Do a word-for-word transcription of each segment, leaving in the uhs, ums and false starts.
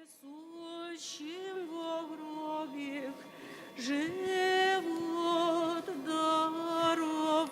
Иисусчим в гробе живот даровал.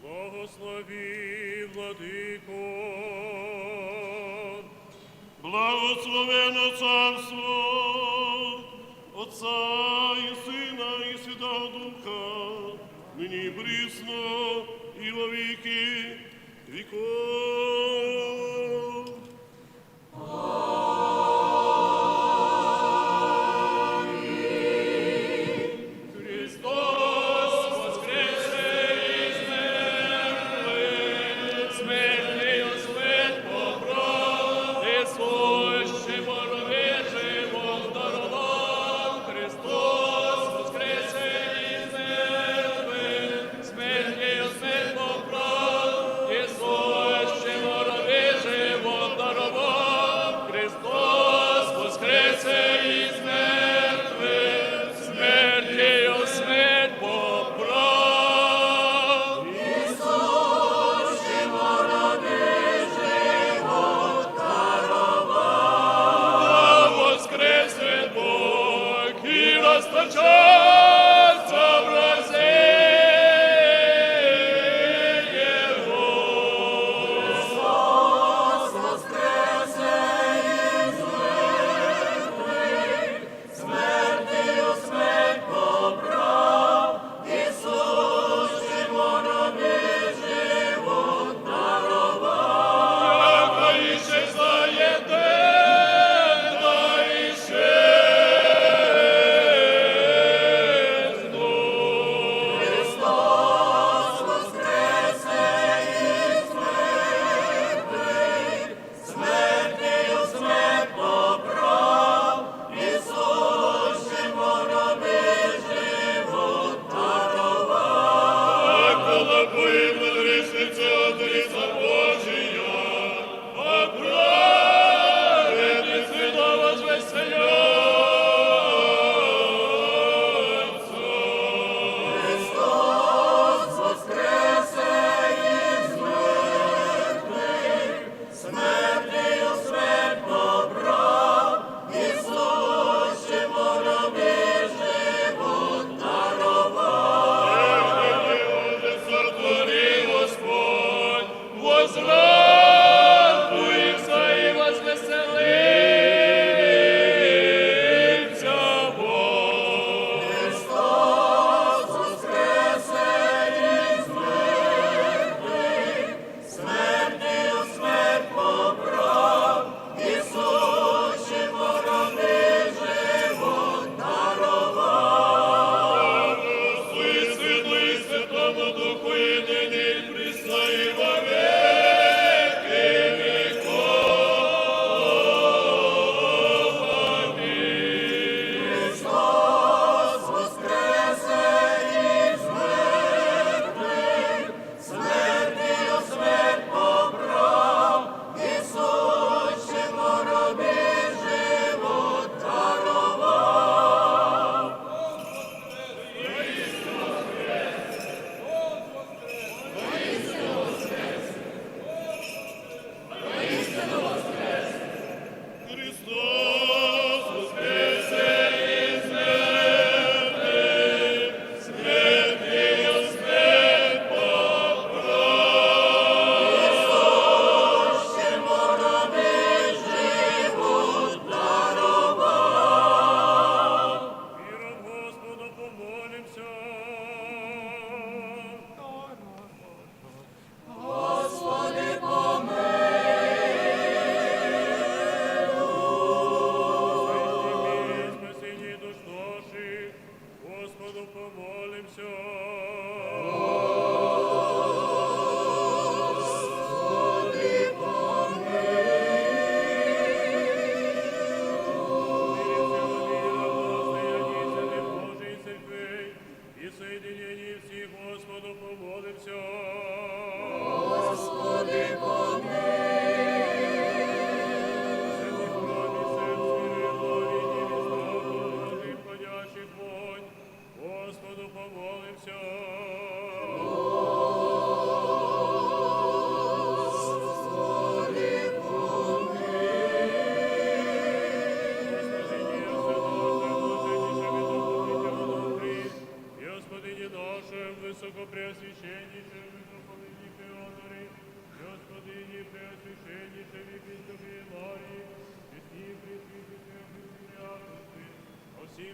Благослови, Владыко, благословено Царство Отца и Сына и Святого Духа, ныне и присно и во веки веков. Христос воскресе из мертвых, смертью смерть побрал, и сущему живот даровал. Христос воскресе из мертвых, смертью смерть побрал, и сущему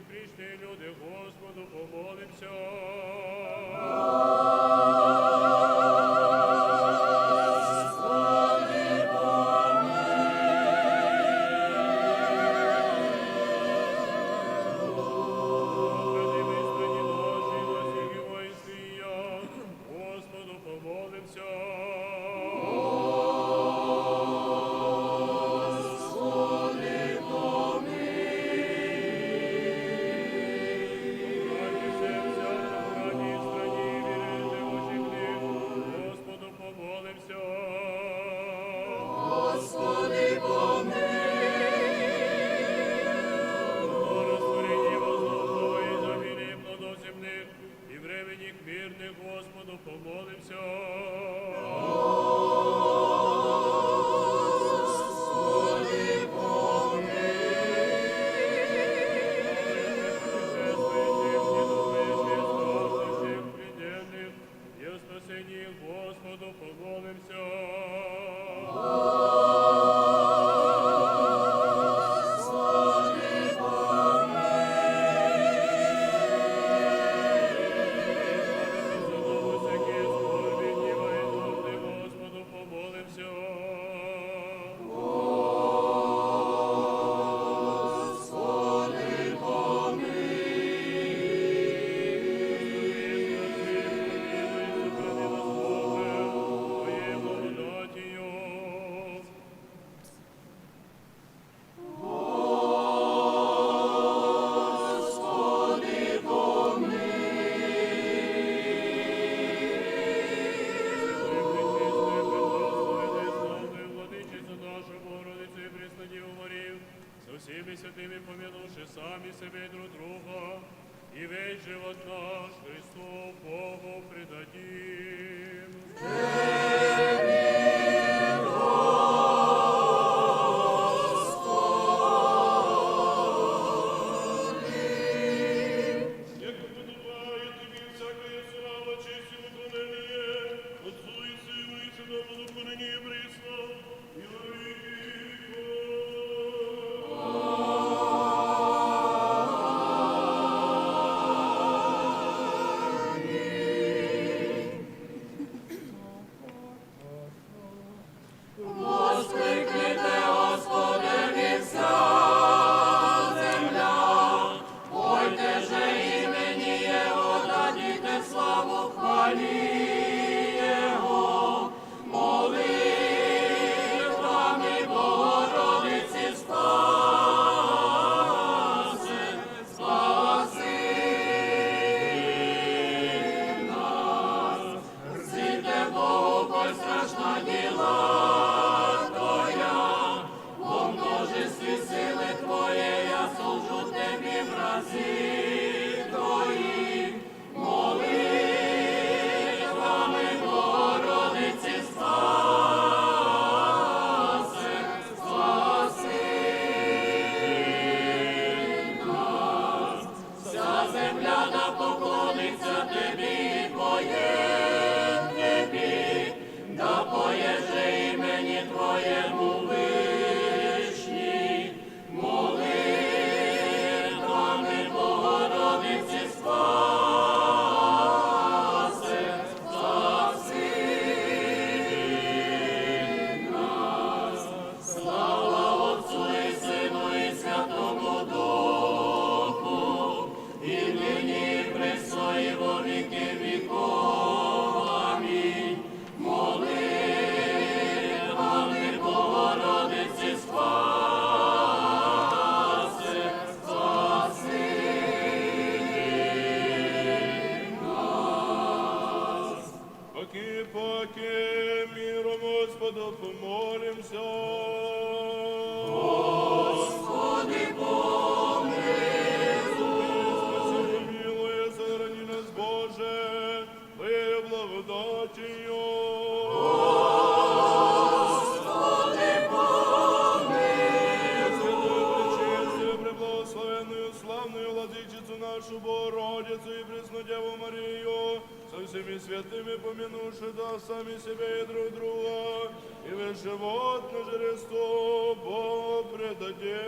Пришли люди, Господу помолимся. Храни, храни наши на сих воинствиях, Господу помолимся. Господи, помилуй. Храни всех взятых, храни, храни верных живущих в них, Господу помолимся. Господи, помилуй. О растворении воздухов и изобилии плодов земных и временных мирных, Господу помолимся. Господи, помилуй. О путешествующих, недугующих, страждущих, плененных, и о спасении, Господу помолимся. Господи, помилуй. Господу помолимся. Господи, помилуй. Сохрани нас, Боже, Твоей благодатью. Господи, помилуй. Святую, пречистую, преблагословенную, славную Владычицу нашу, Богородицу и Пресную Деву Марию, со всеми святыми помянувши сами себя и друг друга, и весь живот наш Христу Богу предадим. Некогда подобает Тебе всякая слава, честь и поклонение Отцу и Сыну и Святому Духу, ныне и присно, и во веки веков. Аминь. Воскликните Господеві вся земля, пойте же имени Його, дадите славу, хвалите Його, молитвами Богородиці спасе, спаси нас. Рзите Богу, бо страшна діла Твоя, во множестві силы Твоєй я служу Тебі в рази Твої. Молитвами Богородиці спасе, спаси нас. Вся земля да поклониться Тебі, поє Тебі, да поє же имени Твоєму вышні. Молитвами Богородиці спасе, спаси нас. Слава Отцу і Сину і Святому Духу, і нині, і присно, і во віки віков. Амінь. Молитвами Богородиці спасе, спаси нас. Паки, паки, миром Господу помолимся. Господи, помилуй. Спаси, помилуй, сохрани нас, Боже, Твоей благодатью. Господи, помилуй. Святую, пречистую, преблагословенную, славную Владычицу нашу Богородицу и Пресную Деву Марию, со всеми святыми помянувши да сами себя и друг друга, и весь живот наш Христу Богу предадим.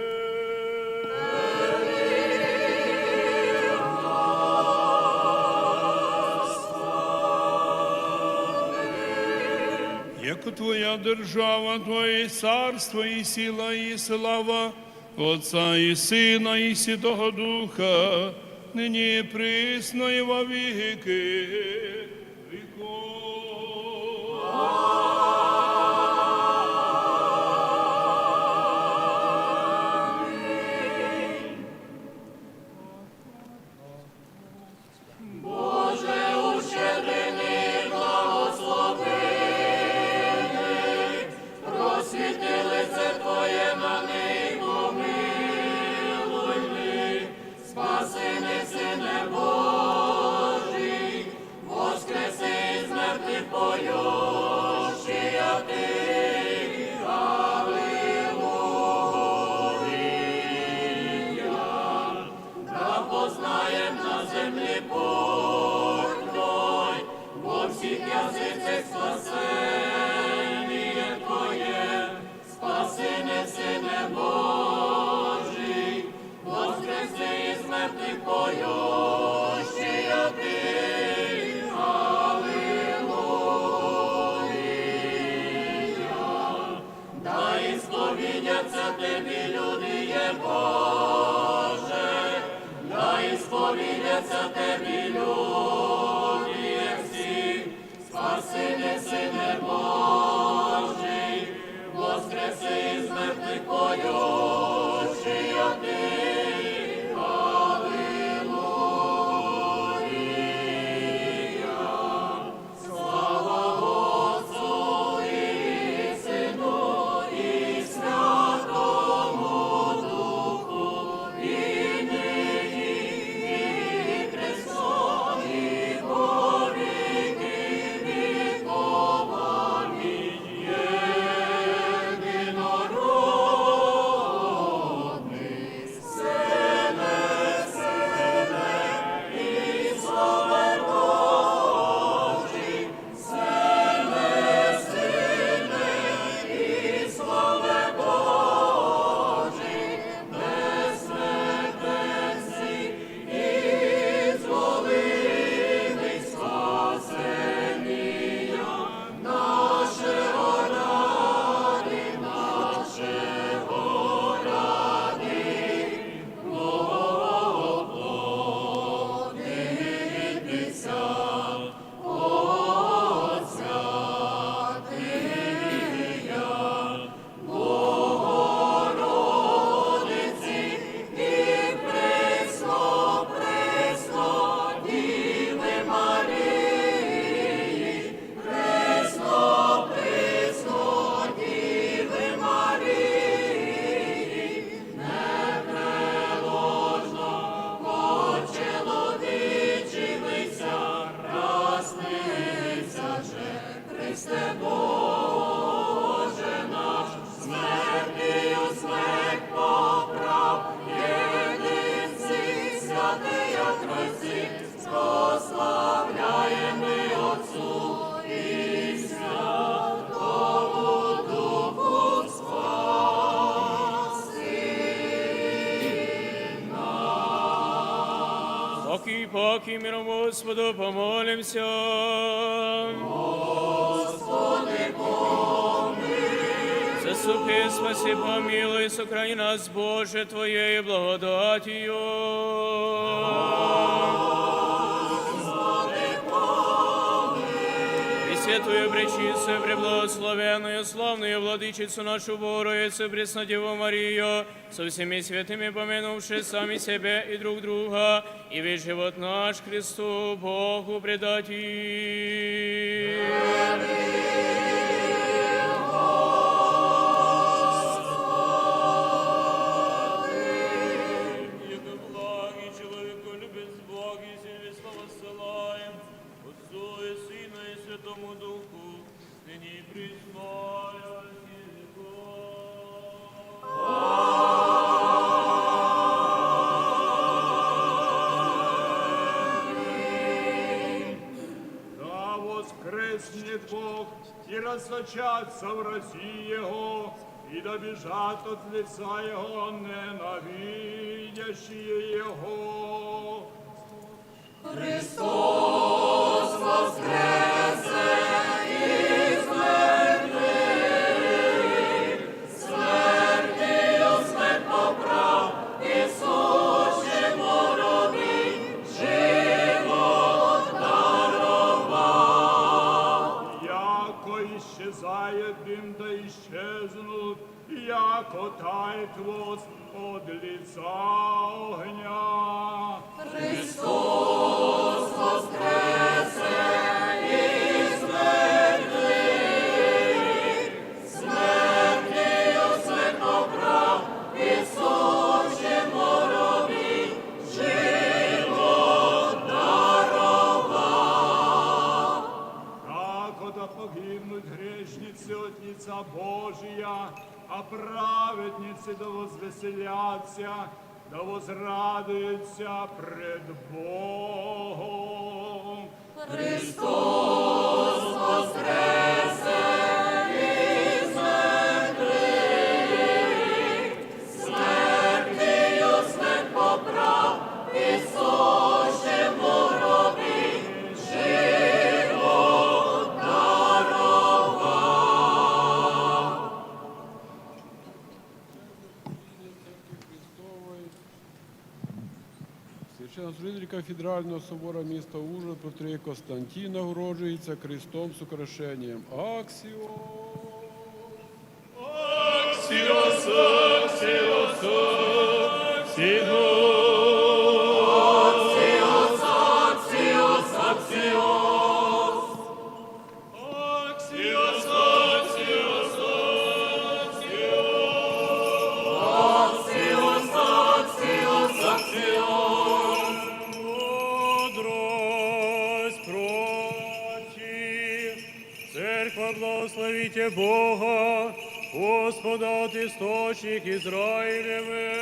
Яко Твоя держава, Твое царство и сила, и слава Отца и Сына и Святого Духа, ныне и присно и во веки веков. Боже, ущедренный, благословенный, просвети лице Твое на них, помилуй их, спаси их, Сыне Божий, воскреси из мертвых, поющие Ты. Аллилуйя. Да познает на земле путь Твой, во всех языцах спасение Твое, спаси их, Сыне Божий, воскреси из мертвых, поющие Ты. Аллилуйя. Да исповедятся Тебе люди, Боже, да исповедятся Тебе люди все, спаси их, Сыне Божий, воскреси из мертвых, поющие Ты. Аллилуйя. Слава Отцу и Сыну и Святому Духу, и ныне, и присно, и во веки веков. Аминь. Единородный Паки, паки миром Господу помолимся. Господи, помилуй. Заступи, спаси, помилуй, сохрани нас, Боже, Твоею благодатью. Господи, помилуй. Пресвятую, пречистую, преблагословенную, славную Владычицу нашу Богородицу Преснодеву Марию, со всеми святыми помянувши сами себя и друг друга, и весь живот наш Христу Богу предадим. Яко благий человеколюбец Бог, и Сильвестра воссылаем Отцу и Сыну и Святому Духу, ныне и присно и во веки веков. Аминь. Да воскреснет Бог и расточатся врази Его, и да бежат от лица Его ненавидящие Его. Христос воскресе из мертвых! Заяц дымта исчезнут, яко тает воз от лица огня. Как ота погибнут грешницы от лица Божия, а праведницы да возвеселятся, да возрадуются пред Богом. Священнослужитель кафедрального собора места ужина протоиерей Константина, уроженца крестом с украшением. Аксиос! Аксиос, аксиос, аксиос! Аксиос, аксиос, аксиос! Аксиос, аксиос, аксиос! Аксиос, аксиос, аксиос! Мудрость прочь! Церковь, благословите Бога, Господа от источник Израилевых.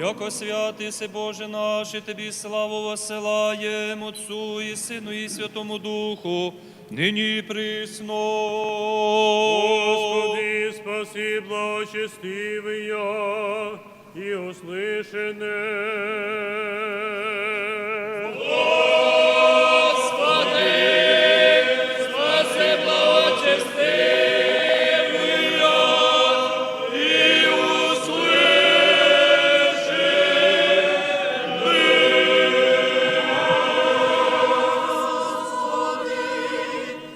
Яко свят еси, Боже наш, и Тебе славу воссылаем, Отцу и Сыну и Святому Духу, ныне и присно. Господи, спаси благочестивые и услыши нас. Господи, спаси благочестивые и услыши нас.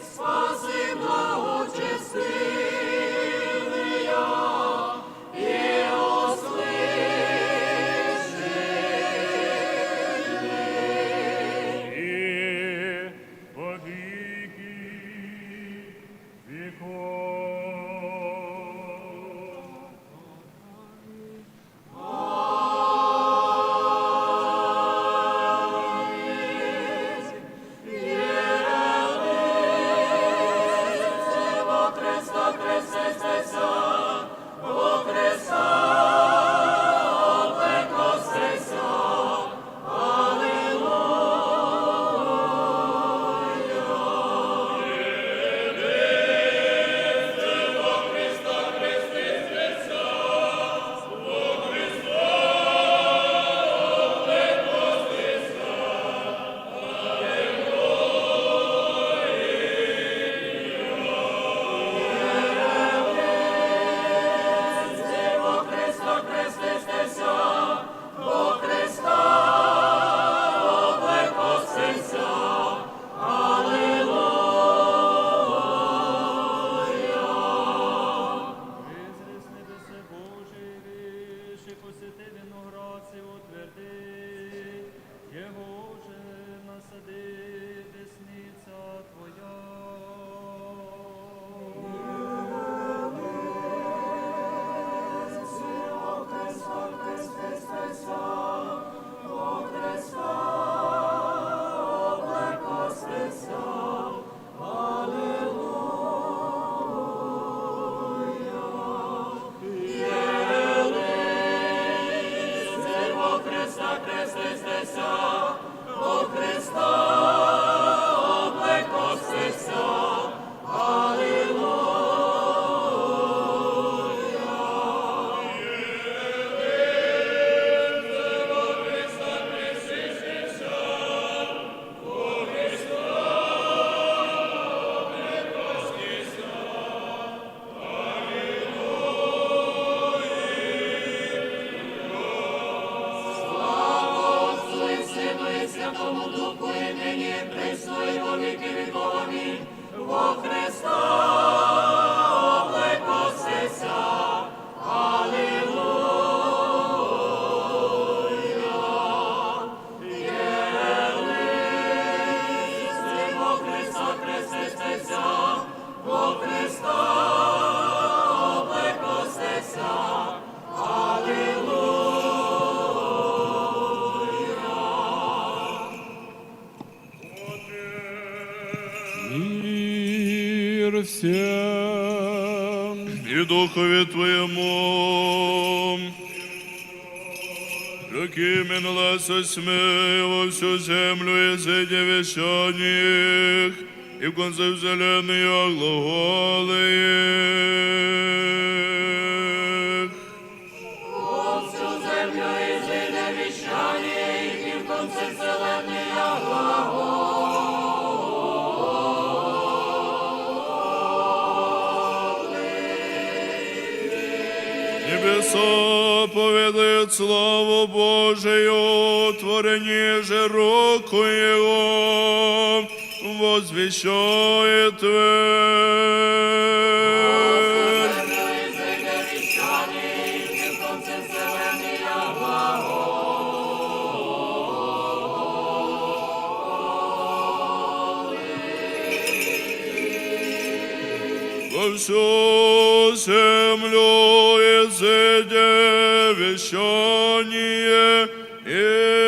Спаси благочестивые и услыши. И во веки веков. Призри с небес, Боже, вещи посети виноград сей, утверди его уже, насади десница Твоя. Слава Отцу и Сыну и Святому Духу, и ныне, и присно, и во веки веков. Аминь. Во Христа облекся. Аллилуйя. Во Христа, Христос, во Христа облек воскресся. Аллилуйя. Мир всем. И духове твоему. Руки Менелая со смею во всю землю, изыди вещаниях, и в конце вселенной глаголы их. Во всю землю изыди вещание их, и в конце вселенной глаголы. Небеса поведают славу Божию, творение же руку Его возвещает твердь. Во всю землю изыди вещание их.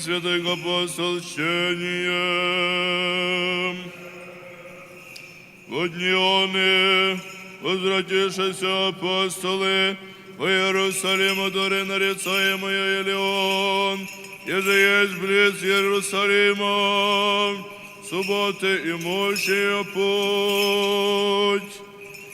святых апостол с чтением. В дни они, возвратившиеся апостолы, по Иерусалиму дворе, нарицаемую Елеон, еже есть близ Иерусалима, субботы имущие путь.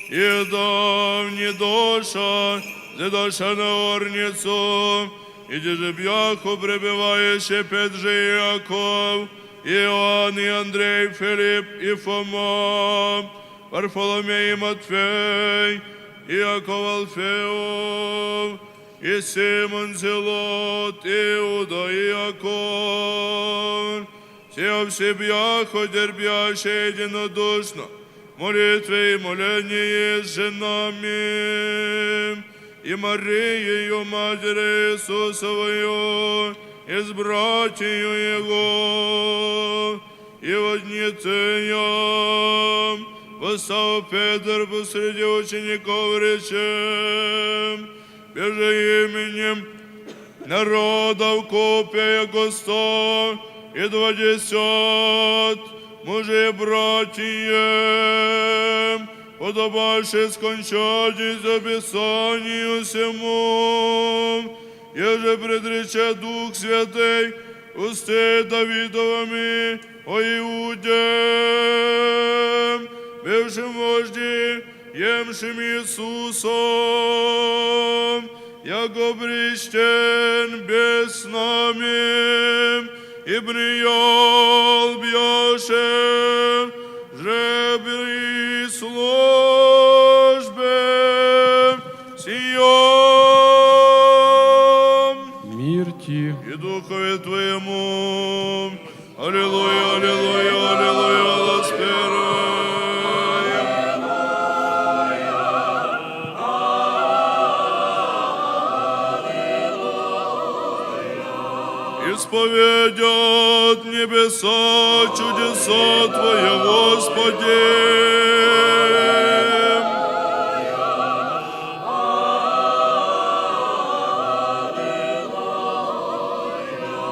И там не доша, задоша на орницу, и же бьяху пребывающий Петр же Иаков, Иоанн и Андрей, Филипп и Фома, Варфоломей и Матфей, Иаков Алфеев, и Симон Зелот, Иуда Иаков, все все бьяху терпящие единодушно, молитве и молении с женами, и Марии, ее матери Иисусовою, и с братьями Его, и вот не тыям, восстав Петр посреди учеников речем, бежи именем народов купе сто и двадцать мужей братьев, подобавших скончатися Писанию всему, еже предрече Дух Святой, усты Давидовыми, о Иуде, бывшим вожди, емшим Иисусом, яко причтен бес нами, и приял бьяше жебри службе сием. Мир ти. И духове твоему. Аллилуйя, аллилуйя, аллилуйя, Господь. Исповедят небеса чудеса Твоя, Господи.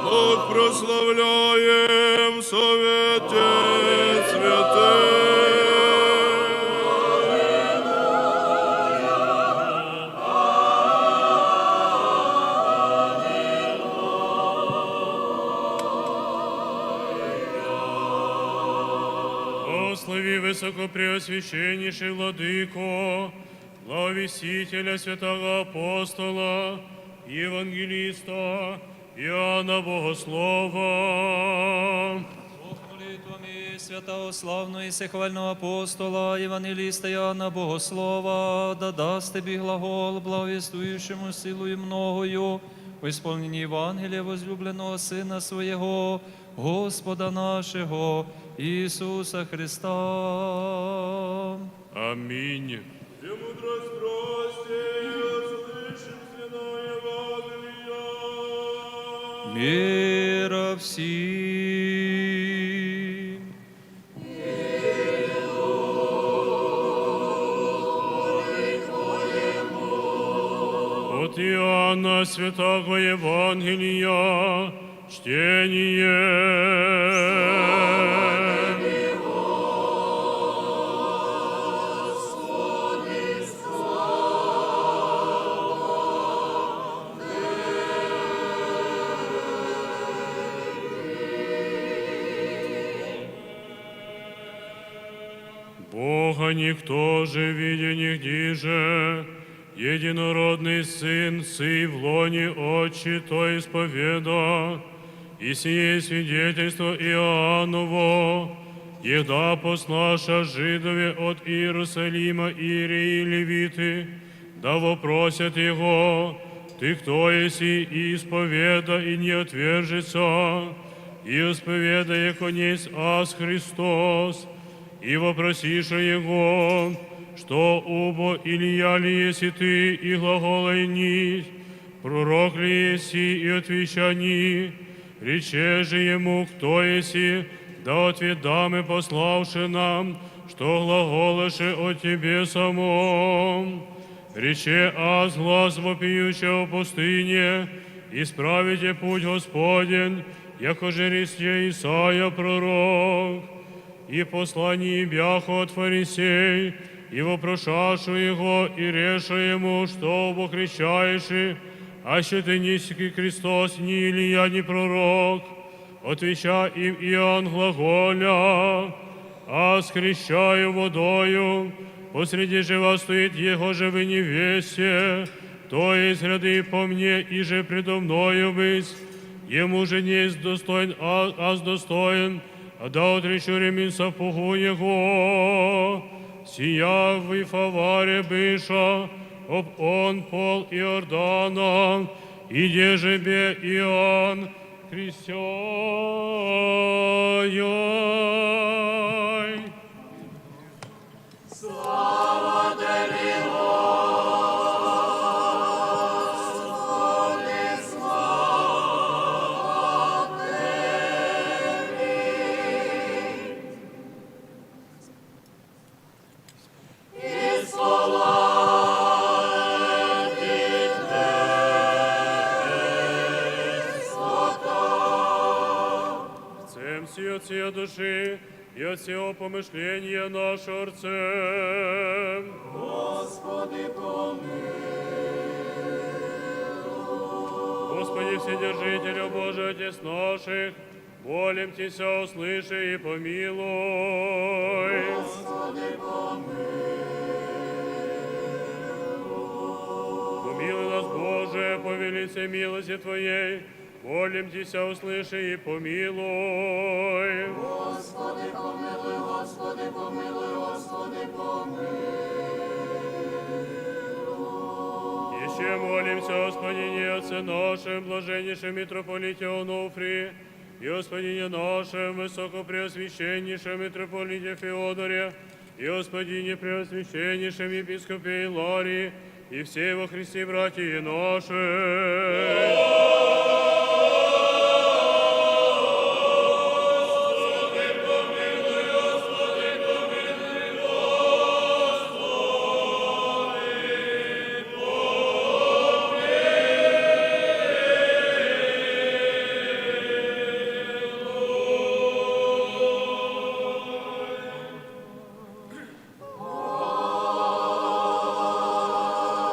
Бог, прославляем в совете святых. Благослови, высокопреосвященнейший Владыко, благовестителя, святого апостола, евангелиста Иоанна Богослова. Бог молитвами святого, славного и всехвального апостола, евангелиста Иоанна Богослова, да даст тебе глагол, благовествующему силою многою, в исполнении Евангелия возлюбленного Сына Своего, Господа нашего Иисуса Христа. Аминь. Премудрость прости, услышим святое Евангелие. Мира всем. От Иоанна святого Евангелия. Чтение. Бога никто же видя нигде же, Единородный Сын, сый в лоне Отче, то исповеда, и сие свидетельство Иоанново, егда послаша жидове от Иерусалима иереи и левиты, да вопросят Его: «Ты кто еси?» И исповеда, и не отвержется, и исповедая конец: «Аз Христос». И вопросиша Его: «Что убо, Илия ли еси ты?» И глаголай: «Нись». «Пророк ли еси?» И отвеча: «Нись». Рече же Ему: «Кто еси?» Да ответ даме пославши нам, что глаголаше о Тебе самом. Рече: «Аз глас вопиющего в пустыне: Исправите путь Господень, яко жересте Исаия пророк. И послание бяху от фарисей, и вопрошавшего его, и реша ему, что обо крещающий, аще ты нисики Христос, ни Илия, ни пророк. Отвеча им Иоанн глаголя: «Аз крещаю водою, посреди же вас стоит его же вы невесте, то есть ряды по мне, и же предо мною быть. Ему же не есть достоин, а аз достоин, а да отречу ремень сапогу его. Сия в Вифаваре быша, об он пол Иордана, и де же бе Иоанн крестяй». Всем сию от всей души и от всего помышления нашего Отцем. Господи, помилуй. Господи, Вседержителю Божий, Отец наших, молим Тебя, услыши и помилуй. Господи, помилуй. Помилуй нас, Боже, по великой милости Твоей, молим Тебя, услыши и помилуй. Господи, помилуй, Господи, помилуй, Господи, помилуй. Еще молимся о спасении Отце нашем, блаженнейшем митрополите Онуфрии, и о спасении нашем высокопреосвященнейшем митрополите Феодоре, и о спасении преосвященнейшем епископе Иларии, и все во Христе братья наши.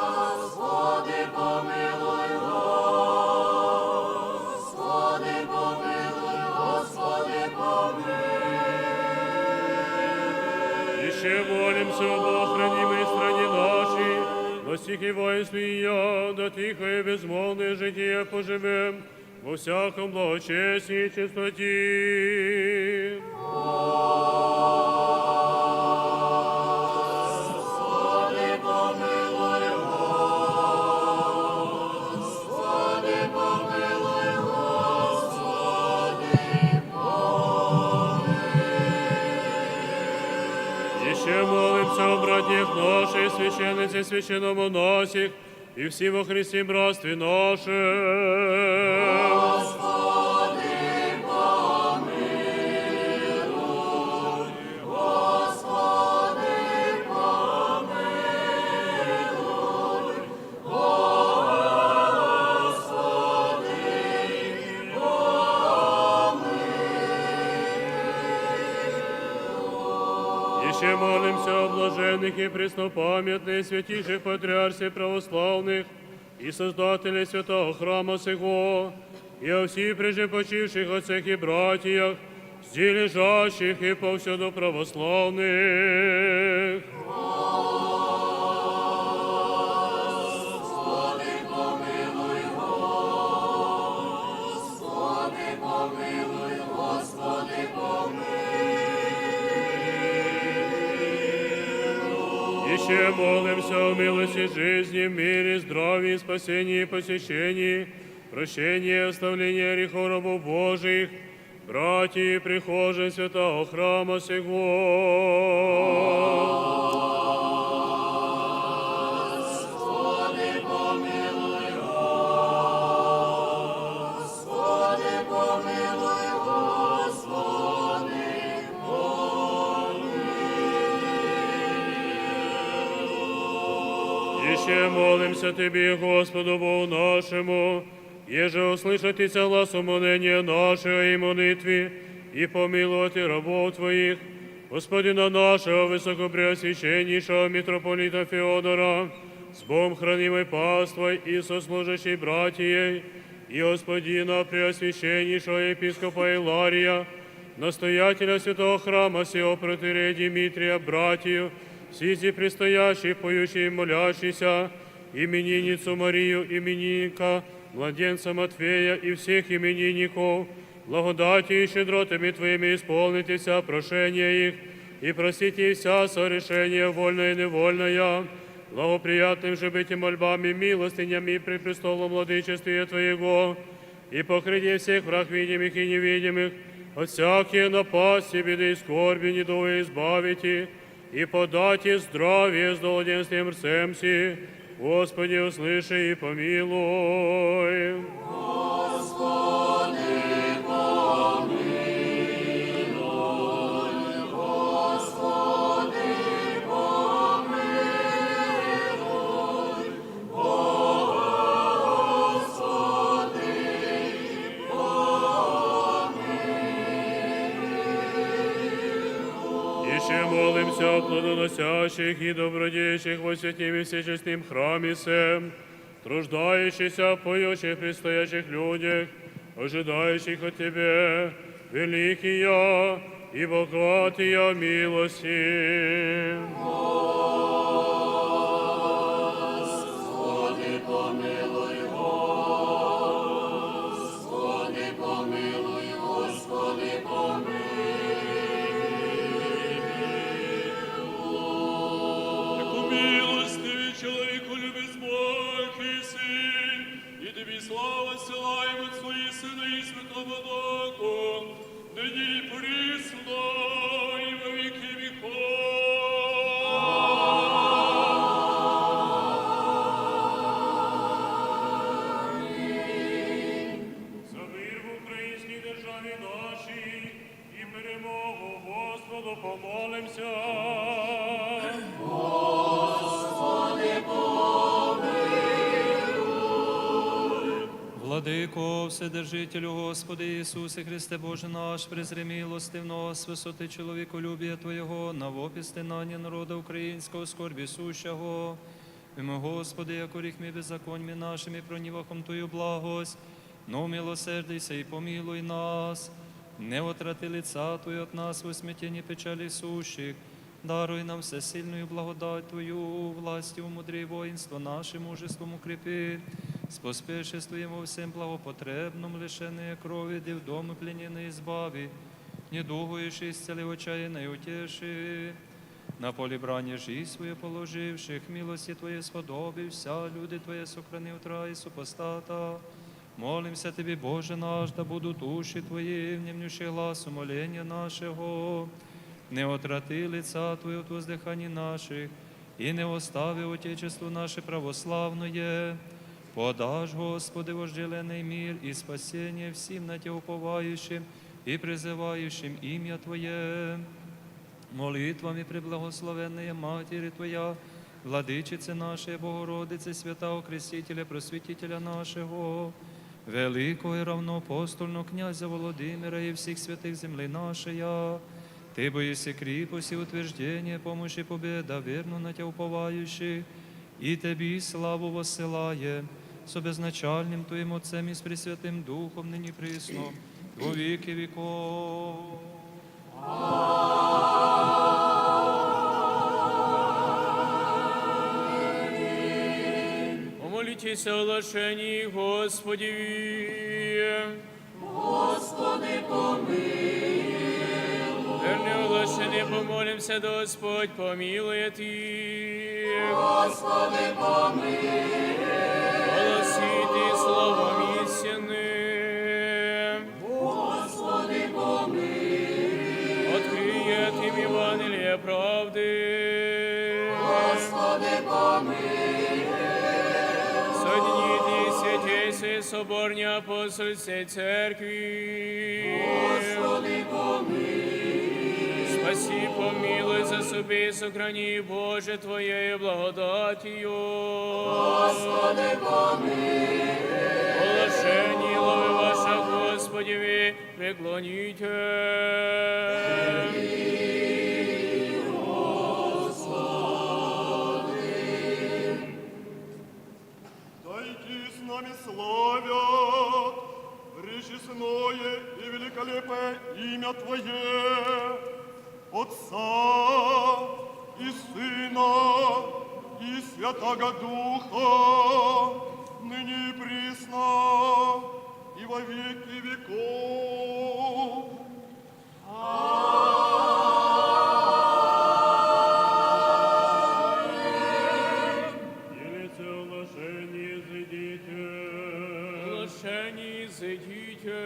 Господи, помилуй, Господи, помилуй, Господи, помилуй. Еще молимся об охранимой стране нашей, достиг и воинстве ее, да тихое безмолвное житие поживем во всяком благочестии и чистоте. Господи, помилуй, Господи, помилуй, Господи, помилуй. Еще молимся о братьях наших, священнице, священномонахах, и все во Христе братстве нашем. Господи, помилуй, Господи, помилуй, Господи, помилуй. Еще молимся о блаженных и преснопамятных святейших патриархах православных, и Создателе святого храма сего, и о всех прежде почивших отцах и братьях, здесь лежащих и повсюду православных. Господи, помилуй, Господи, помилуй, Господи, помилуй. Еще молимся о милости жизни, мире, здравии, спасении и посещении, прощении и оставлении грехов рабов Божиих, братьев и прихожан святого храма сего. Господи, помилуй, Господи, помилуй, Господи, помилуй. Еще молимся Тебе, Господу Богу нашему, Еже услышит и соглас умоления нашего и молитвы, и помилует и рабов Твоих, господина нашего высокопреосвященнейшего митрополита Феодора, с Богом хранимой паствой и сослужащей братьей, и господина преосвященнейшего епископа Илария, настоятеля святого храма сего протоиерея Дмитрия, братьев, сизи предстоящих, поющих и молящихся, именинницу Марию, именинника, младенца Матфея и всех именинников, благодатью и щедротами Твоими исполните вся прошения их и простите вся согрешения, вольное и невольное, благоприятным же быть и мольбами, милостынями при престолом владычестве Твоего, и покрытие всех враг видимых и невидимых, от всякие напасти, беды и скорби, недуга избавите, и подать и здравие с долгоденствием всем си. Господи, услыши и помилуй. Господи, помилуй. Господи, помилуй. Господи, помилуй. Еще молимся о плодоносящих и добродеющих во святом и всечестном храме сем, труждающихся, поющих, предстоящих людях, ожидающих от Тебя великие и богатые милости. Господи, помилуй, Господи, помилуй, Господи, помилуй. Яко милостивый, человеколюбец Бог еси, и Тебе слава ссылаем Отцу и Сыну и Святому Духу, ныне и присно и во веки веков. Аминь. За мир в українській державі нашій і перемогу Господу помолимся. Господи, помилуй. Владыко, Вседержителю, Господи Иисусе Христе, Боже наш, презри милостивно с высоты человеколюбия Твоего на вопи стенания народа украинского, скорби сущего. И мы, Господи, яко грехами, беззакониями нашими проневахом Твою благость, но умилосердися и помилуй нас. Не отврати лица Твои от нас во смятении печали сущих. Даруй нам всесильную благодать Твою, властью умудри, воинство наше мужеством укрепи. Споспешествуем во всем благопотребном, лишенные крови, дев дом и плененные избави, недугующие исцели, отчаянные утеши. На поле брани жизнь свою положивших, милости Твоей сподоби вся, люди Твои сохрани утра и супостата. Молимся Тебе, Боже наш, да будут уши Твои, внемлющие гласу моления нашего. Не отврати лица Твои от воздыханий наших, и не остави Отечеству наше православное. Подашь, Господи, вожделенный мир и спасение всем на Тебя уповающим и призывающим имя Твое. Молитвами преблагословенная Матери Твоя, Владычицы нашей Богородицы, святого Крестителя, Просветителя нашего, великого и равноапостольного князя Володимира и всех святых земли нашей, Ты бы еси крепость и утверждение, помощь и победа, верну на Тебя уповающих, и Тебе славу воссылаем, со безначальным Твоим Отцем и с Пресвятым Духом, ныне и присно, во веки веков. Помолитесь о оглашении Господи. Господи, помилуй. Верное оглашение помолимся, да Господь помилует их. Господи, помилуй. Голосите словом истины. Господи, помилуй. Открыет им Евангелие правды. Господи, помилуй. Соедините святейший собор неапостольской церкви. Господи, помилуй. Спаси, помилуй, заступи, сохрани, Боже, Твоей благодатью. Господи, помилуй. О лишении лавы ваша, Господи, преклоните. Да иди с нами славят пречестное и великолепное имя Твое, Отца и Сына и Святаго Духа, ныне и присно и во веки веков. Елица, оглашение изыдите. Оглашение изыдите.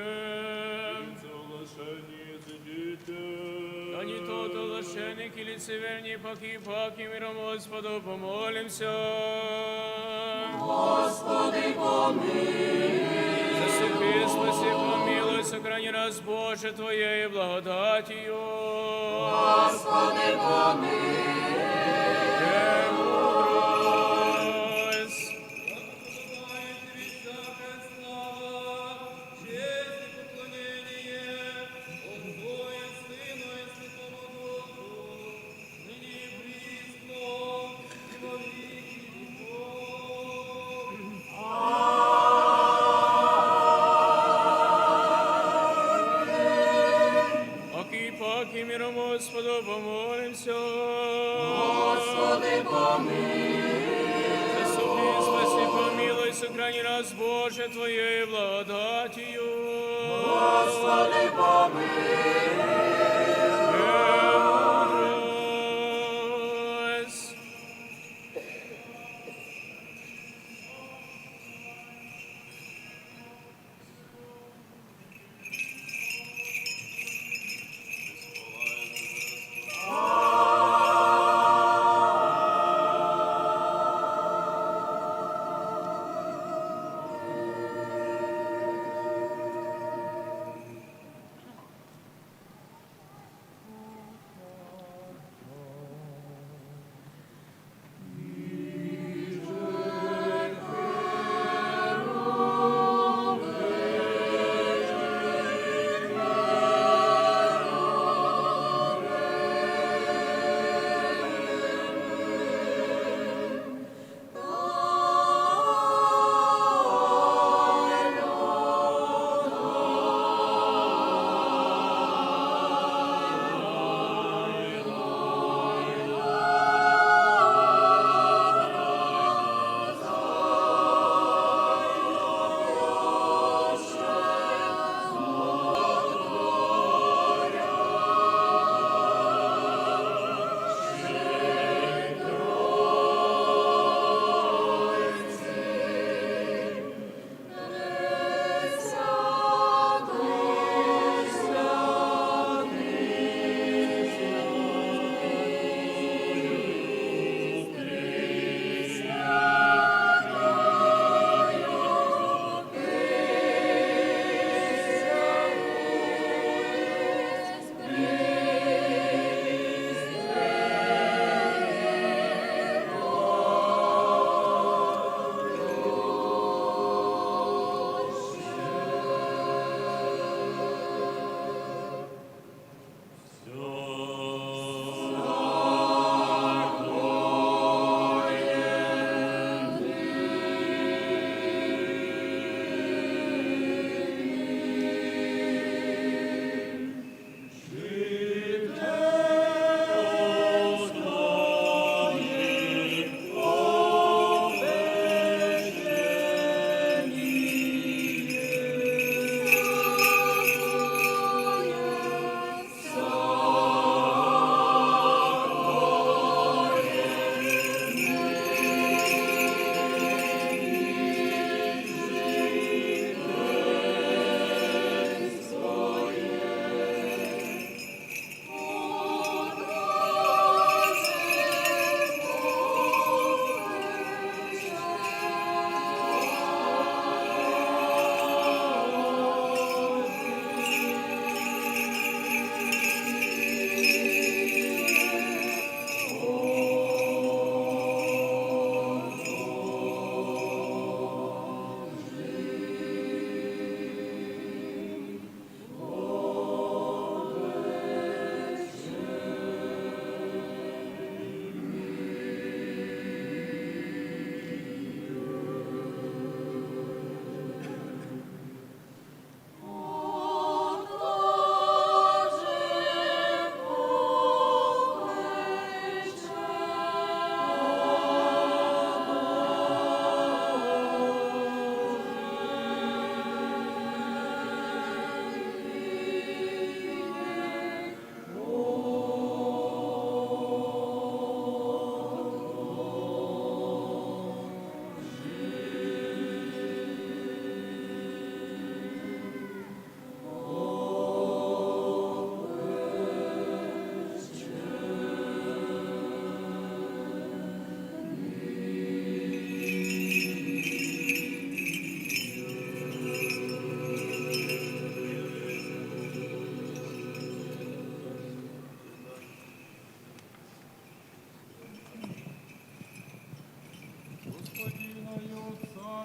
Елица, оглашение изыдите. Да не тот оглашенный, килицы верни, паки, паки, миром Господу помолимся. Господи, помилуй. Заступи, спаси, помилуй, сохрани нас, Боже, Твоей благодатью. Господи, помилуй. Премудрость. Честь и поклонение Отцу и Сыну и Святому Духу, ныне и присно, и во веки веков. Аминь. Паки, паки, миром Господу помолимся. Господи, помилуй. Заступи, спаси, помилуй, сохрани нас, Боже, Твоей благодатью. Господи, помилуй. Премудрость.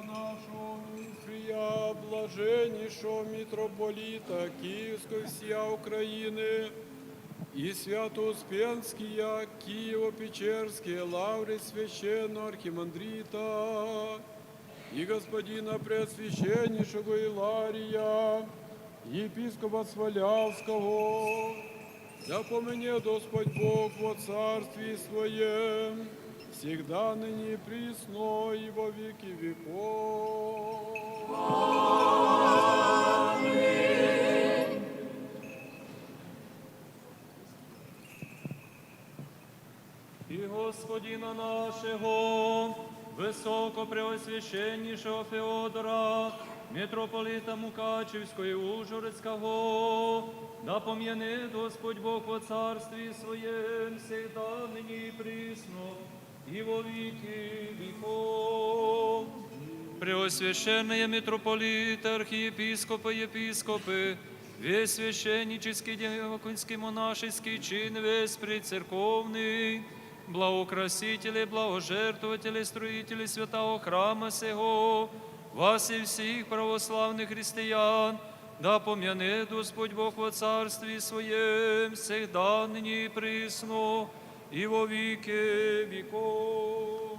Нашего Вифрия, блаженнейшего митрополита Киевской всея Украины и Свято-Успенския Киево-Печерские лавры священного архимандрита и господина преосвященнейшего Илария, епископа Свалявского, да помянет Господь Бог во Царстве Своем, всегда, ныне и присно, и во веки веков. Аминь. И господина нашего, высокопреосвященнейшего Феодора, митрополита Мукачевского и Ужгородского, да помянет Господь Бог во Царстве Своем всегда, ныне и присно, и во веки веков. Преосвященные митрополиты, архиепископы, епископы, весь священнический, диаконский, монашеский чин, весь прицерковный, благоукрасители, благожертвователи, строители святого храма сего, вас и всех православных христиан, да помянет Господь Бог во Царстве Своем всегда, ныне и присно, и во веки веков.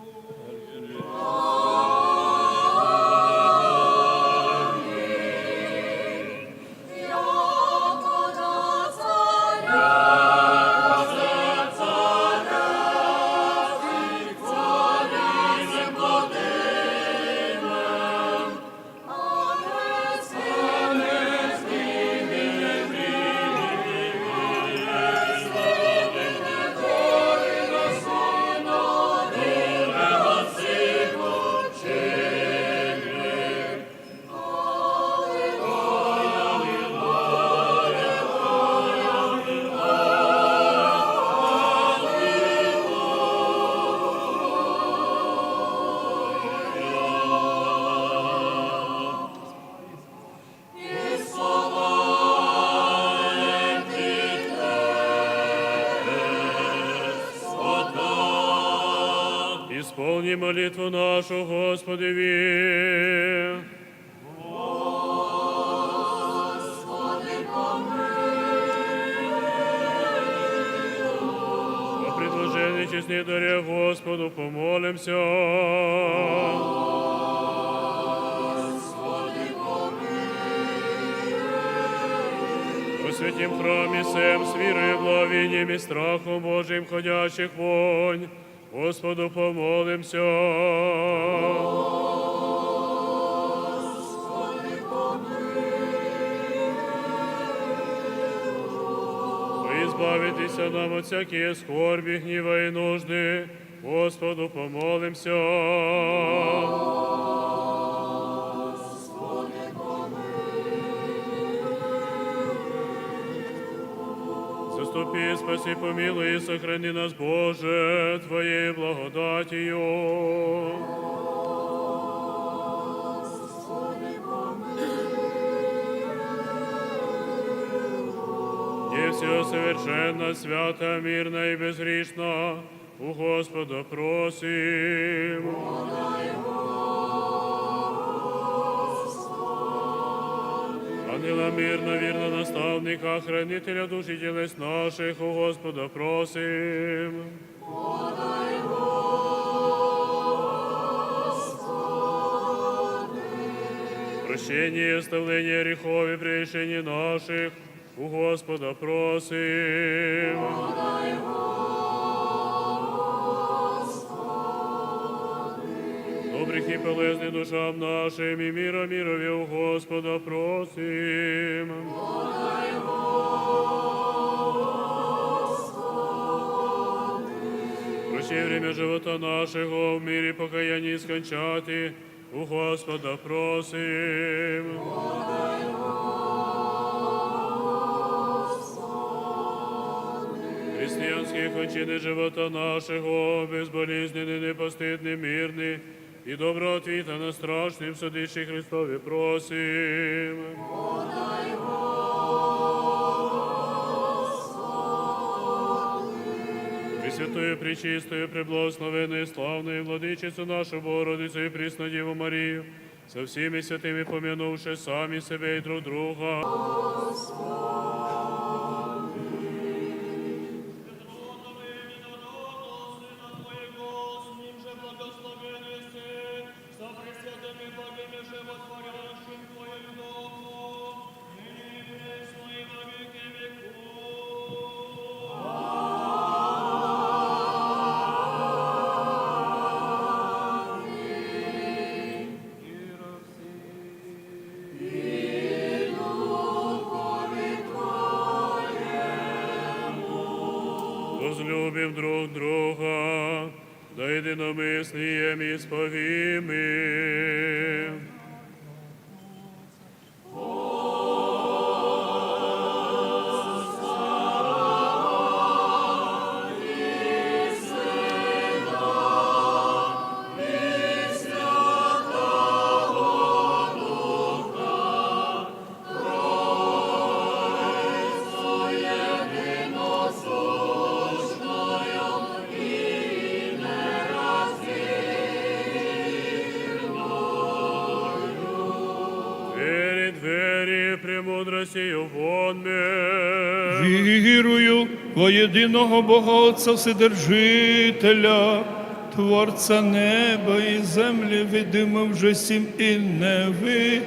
Исполни молитву нашу, Господи, ви. Господи, помилуй. По предложению честной даре Господу помолимся. Господи, помилуй. Во святом храме всем с верой, благовением и страхом Божиим ходящих вонь Господу помолимся. Господи, помилуй. Избавитеся нам от всякие скорби, гнева и нужды, Господу помолимся. Господи, помилуй. Заступи, спаси, помилуй и сохрани нас, Боже, Твоей благодатью. Де все совершенно, свято, мирно и безгрешно у Господа просим. Ангела мирно, верно наставника, хранителя души телес наших у Господа просим. Прощение и оставление грехов и прегрешений наших у Господа просим. Добрых и полезных душам нашим и мира мирове у Господа просим. Прощай время живота нашего, в мире покаяния скончати у Господа просим. Христианские кончины живота нашего, безболезненный, непостыдный, мирный и доброго ответа на страшном судилище Христове просим. Святую, пречистую, преблагословенную, славную Владычицу нашу Богородицу и Пресную Деву Марию, со всеми святыми помянувши сами себя и друг друга. Со пресвятым и благим и животворящим Твоим Духом, ныне и присно и во веки веков. Аминь. Возлюбим друг друга, да единомыслием исповимы. Двери, двери премудростью вонмем. Верую во единого Бога Отца Вседержителя, Творца неба и земли, видимым же сим и невы.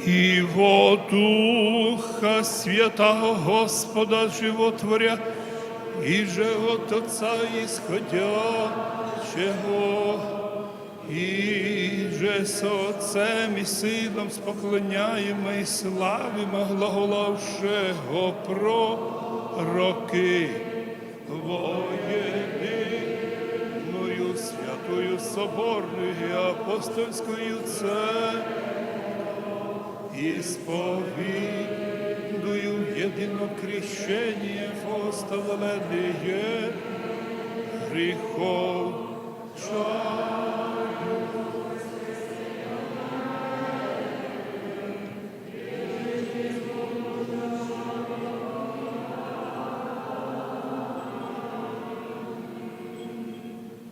И во Духа Святаго Господа Животворя, и же от Отца Исходящего, и же с Отцем и Сыном с поклоняемой славима глаголавшего пророки, во единую святую соборную и апостольскую церковь, исповедую едино крещение в оставление грехов.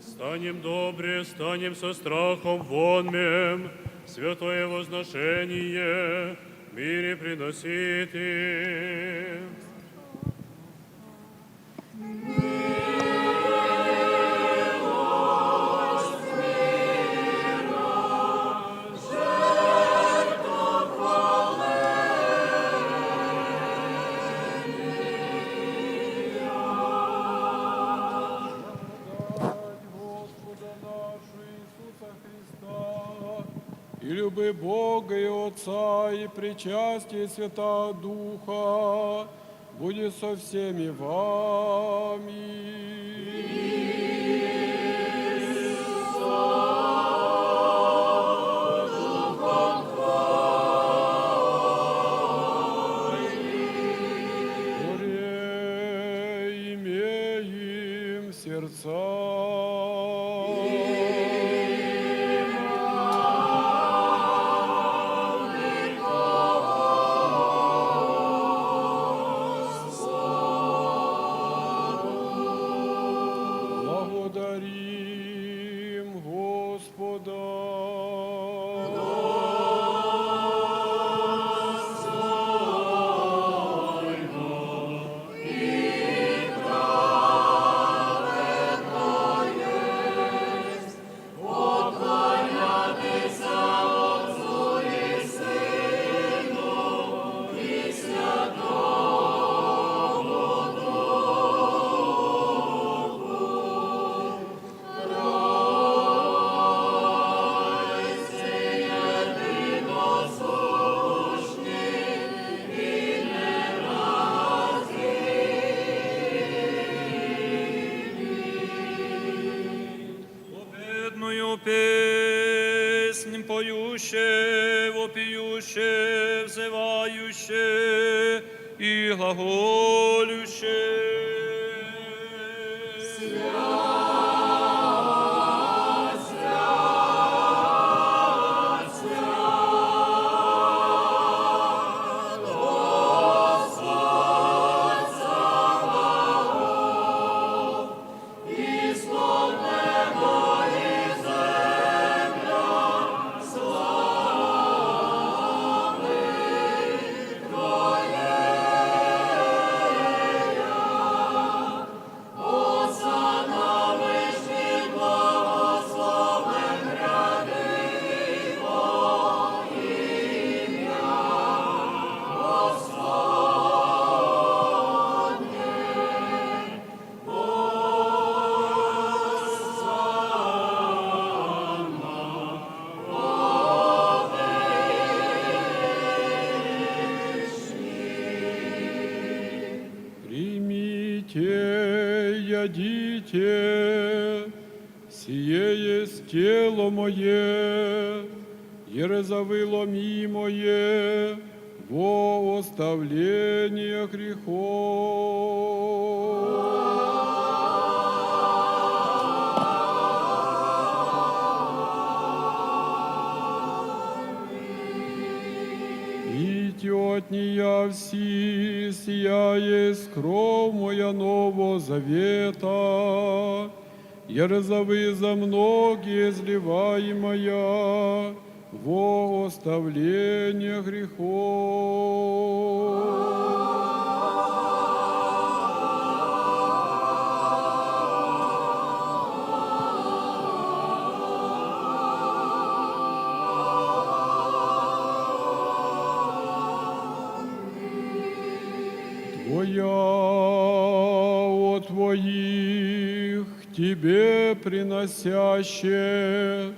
Станем добре, станем со страхом вонмем, святое возношение мире приносите. И любви Бога и Отца, и причастие Святаго Духа будет со всеми вами. сердца. Благодарим Господа. Победную песнь поющие, вопиющие, взывающие и глаголющие. Примите, ядите, сие есть тело мое, ерзавы ломимое во оставление грехов. Пейте от нея все, сия есть кровь моя Нового Завета, ерзавы за многие изливаемая во оставление грехов. Твоя, о Твоих, Тебе приносящее,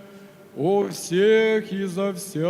о всех и за всех.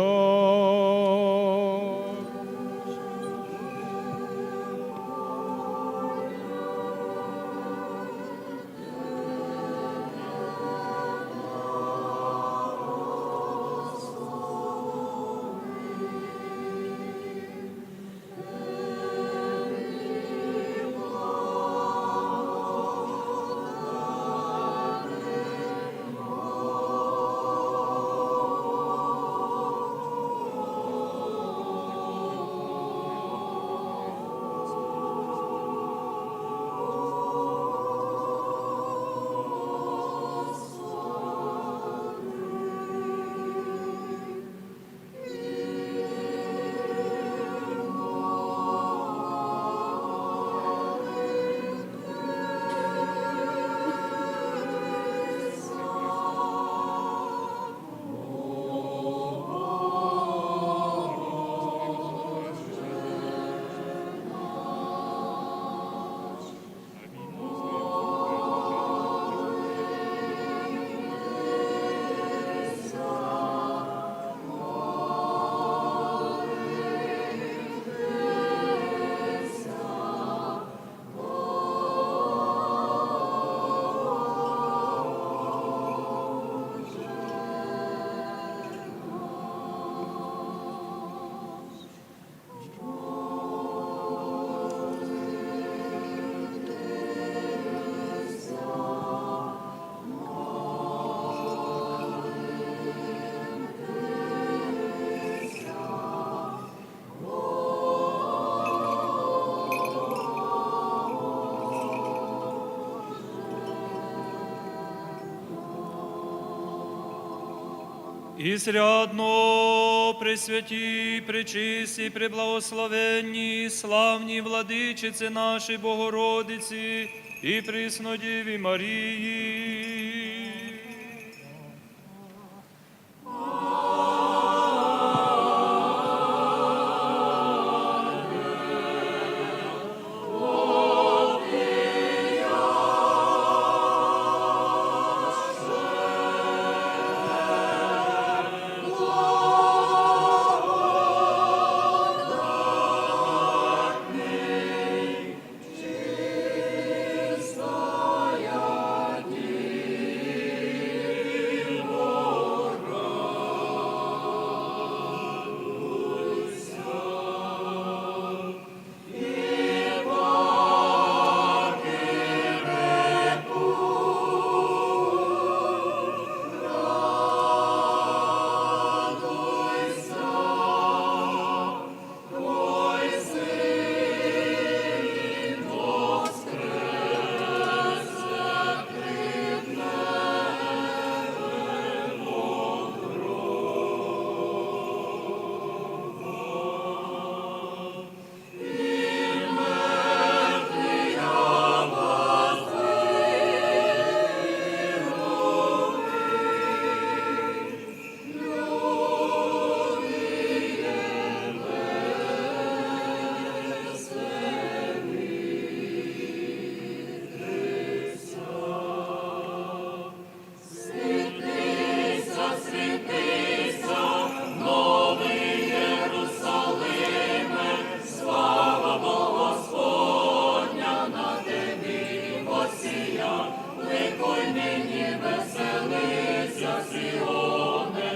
Изрядно пресвяти, пречисти, преблагословенни, славни Владычице нашей Богородице и Преснодеве Марии. Святися, святися, новый Иерусалиме, слава Богу Господня на тебе воссия. Ликуй нині, веселися, Сіоне,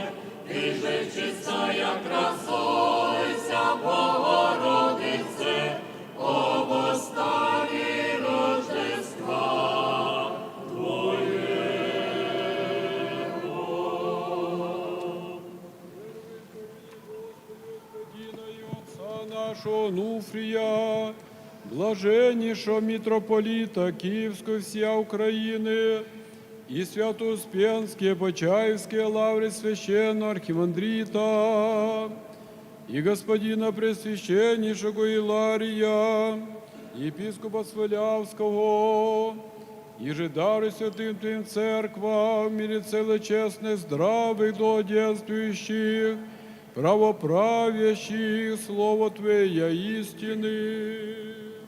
и же чистая красуйся, Богородице, об уставе Рождества Твоего. Господина и отца нашего Нуфрия, блаженнейшего митрополита Киевского всея Украины, и Свято-Успенские, Почаевские лавры священного архимандрита, и господина Преосвященнейшего Илария, епископа Свалявского, и же даруй святым Твоим церквам в мире целой честных, здравых, долгоденствующих, правоправящих, слово Твоя истины.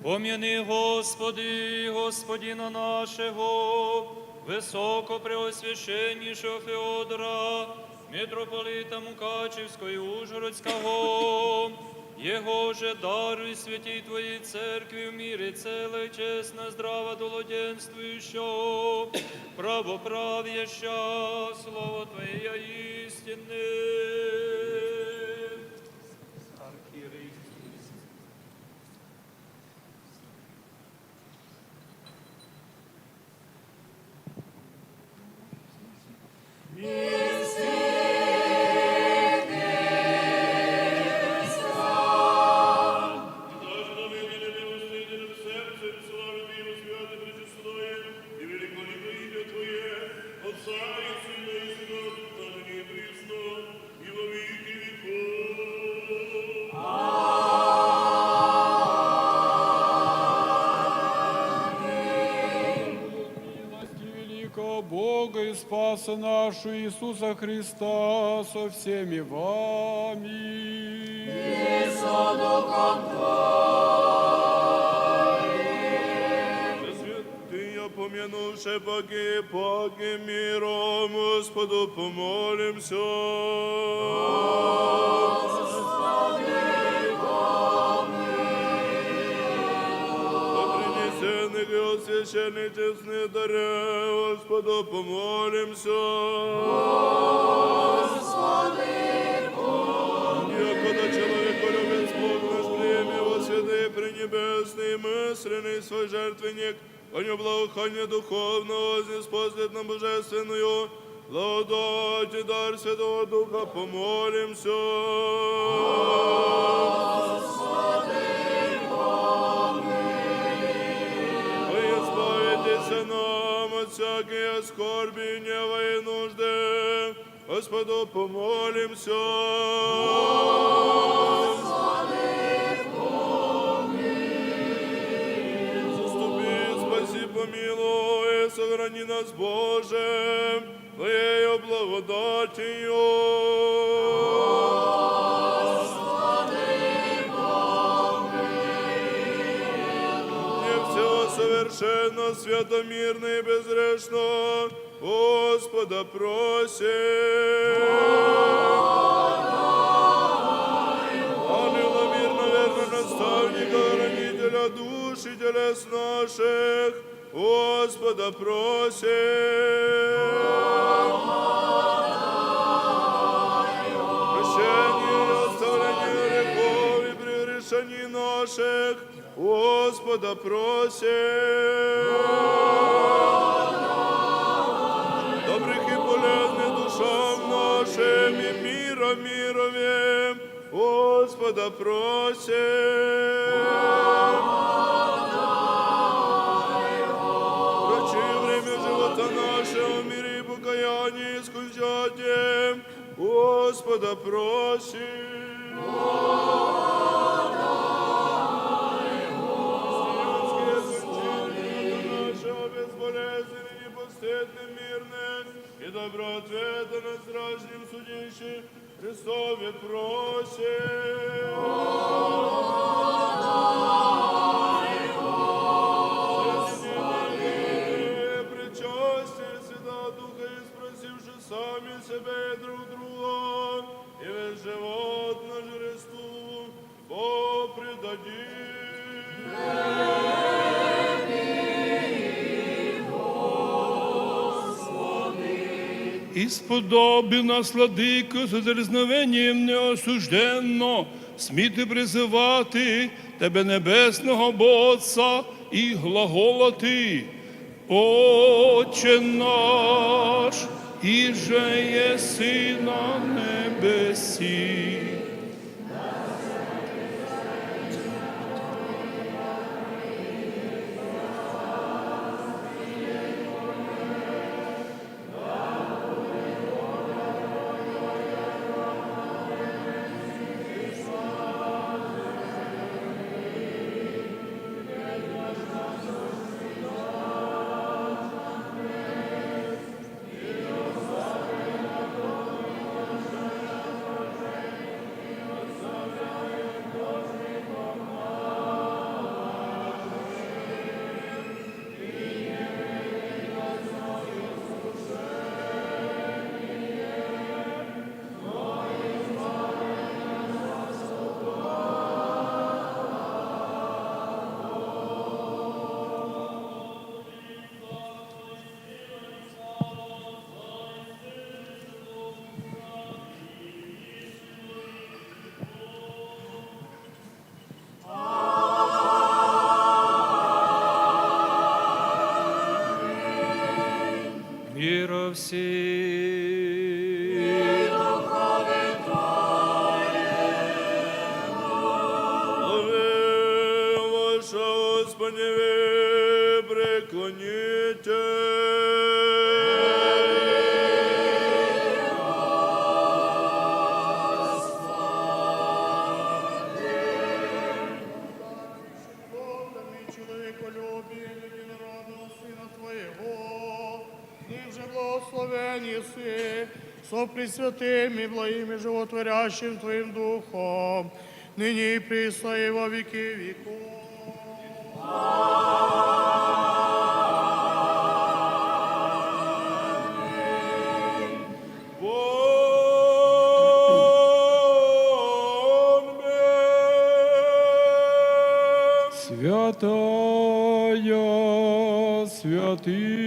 Помяни, Господи, Господина нашего, высокопреосвященнейшего Феодора, митрополита Мукачевского и Ужгородского, его же даруй святей Твоей церкви в мире целой, честно, здраво, долгоденствующего, правоправяща, слово Твоя истины. Милости великого Бога и Спаса нашего Иисуса Христа со всеми вами. И со духом твоим. Пресвятые помянувшие погиб, погиб миром, Господу помолимся. Господи, помилуй. О принесенных и освященных честных дарах Господу помолимся. Господи, помилуй. Якогда человеколюбец Бог наш, примя во святые пренебесные мысленный свой жертвенник, Коню благоухания духовного, ниспослед на божественную благодать и дар Святого Духа помолимся. Господи, помилуй. Избавитесь нам от всякой скорби, гнева и нужды, Господу помолимся. Заступи, спаси, помилуй, сохрани нас, Боже, Твоею благодатью. Не всего совершенно, свято, мирно и безгрешно, Господа просим. Ангела мирного, верного наставника, хранителя душ и телес наших, Господа просим. Прощение и оставление грехов и прегрешений наших, Господа просим. Добрых и полезных душам нашим и мира мировым, Господа просим. Врачи время живота нашего в мире и покаянии скончатим, Господа просим. Христианские кончины нашего безболезненные, непостыдные, мирные и доброго ответа на страждем судище Христове просим. Соединение, причастие Святого Духа и спросивши сами себя и друг друга, и весь живот наш Христу Богу предадим. Исподоби нас, Владыко, с дерзновением неосужденно сміти призывати Тебе, Небесного Отца, и глаголати: Отче наш, иже еси на небеси. Мира всем. Главе ваша, Господи, преклоните. Бог, человеколюбие, единородного Сына Твоего, ныне же благословен еси со Пресвятым и благим и животворящим Твоим Духом, ныне и присно и во веки веков. Аминь. Святая святым.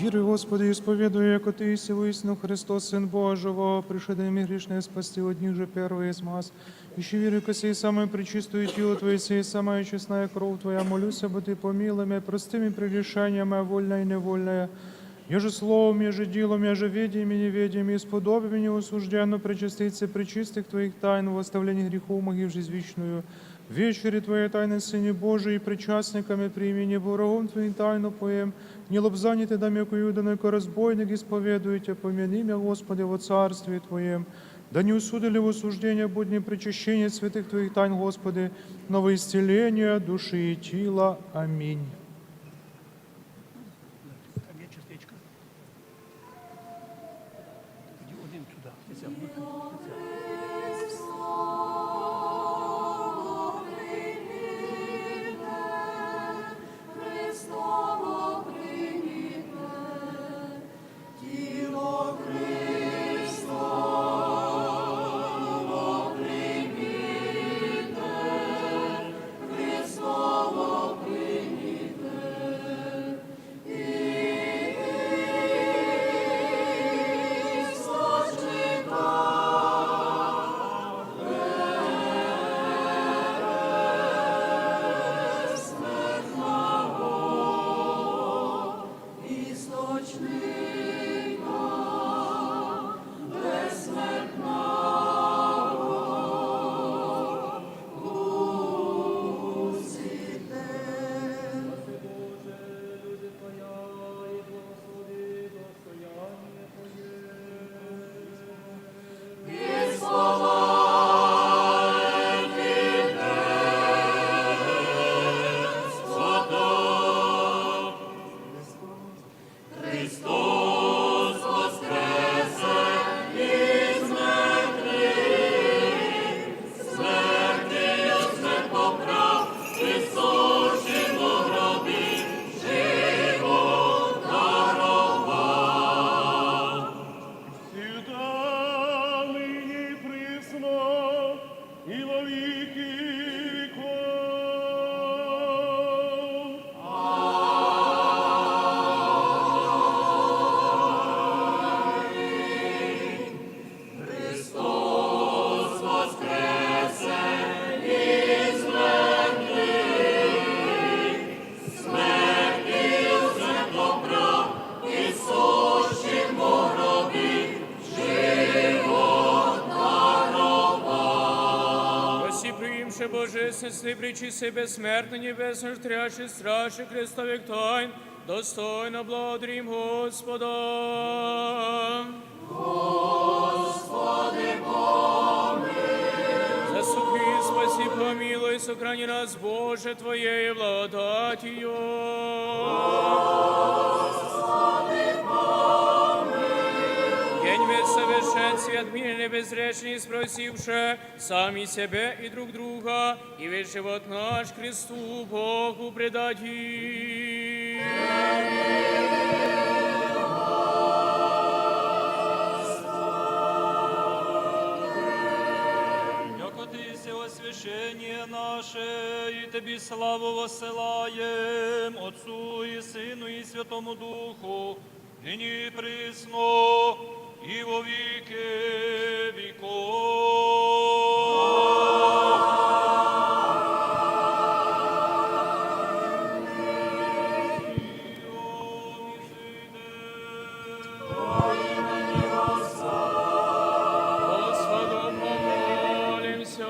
Верую, Господи, исповедую, яко Ты есть воистину Христос, Сын Божий, пришедший в мир грешный спасти одних же первых из нас. Ищи верю ко сей самое пречистое тело Твое, сей самая честная кровь Твоя, молюсь, чтобы Ты помилуй меня, прости мне прегрешения мои, вольное и невольное, я же словом, я же делом, я же ведением и неведением, исподоби меня осужденному причаститься пречистых Твоих тайн в оставлении грехов моих в жизнь вечную. Вечери Твоей тайны, Сыне Божий, и причастниками прими, не врагом Твоим тайну поем, не лобзание Ты дам яко Иуда, но яко разбойник исповедую Тебя, помяни меня, Господи, во Царстве Твоем. Да не усудили в осуждение будни причащения святых Твоих тайн, Господи, но во исцеление души и тела. Аминь. Там є частичка. Іди один туди. Ти ся, ну, ти ся. Спаси, приимше Божественный, пречистый, бессмертный, небесный, трящий, страшный крестовых тайн, достойно благодарим Господа. Заступи, спаси, помилуй, сохрани нас, Боже, Твоей благодатью. День весь совершенстве отмеренный, безгрешный, спросивши сами себе и друг друга, и весь живот наш Христу Богу предадим. Яко Ты сего священие наше, и Тебе славу воссылаем, Отцу и Сыну и Святому Духу, ныне и присно, и во веки веков. Господу помолимся.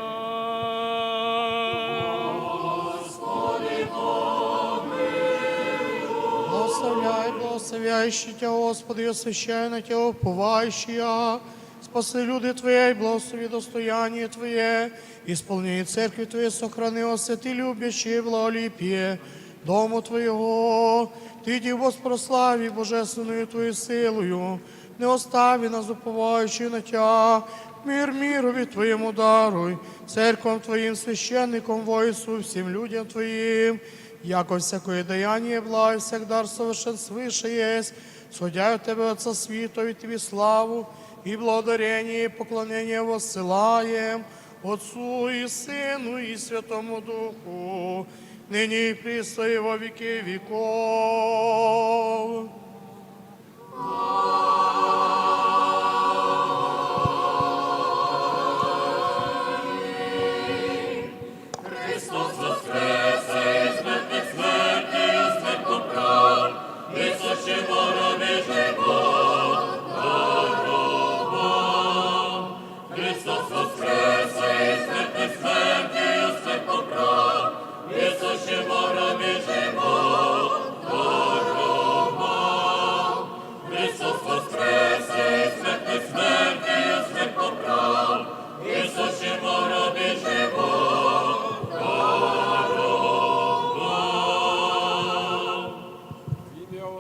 Благословляй, благословляющий Тебя, Господи, освящай на Тебя уповающие. Спаси люди Твои, благослови достояние Твое, исполни церкви Твоей, сохрани, освяти любящие благолепие дому Твоего. Ты, Див, воспрослави божественную Твою силою, не остави нас, уповающих на Тебя. Мир миру и Твоему даруй, церковь Твоим священникам, воинству, всем людям Твоим, яко всякое даяние благ, всяк дар совершен свыше есть, судя от Тебя, Отца Святого, и Тебе славу, и благодарение, и поклонение воссылаем Отцу и Сыну и Святому Духу, ныне и присно и во веки веков.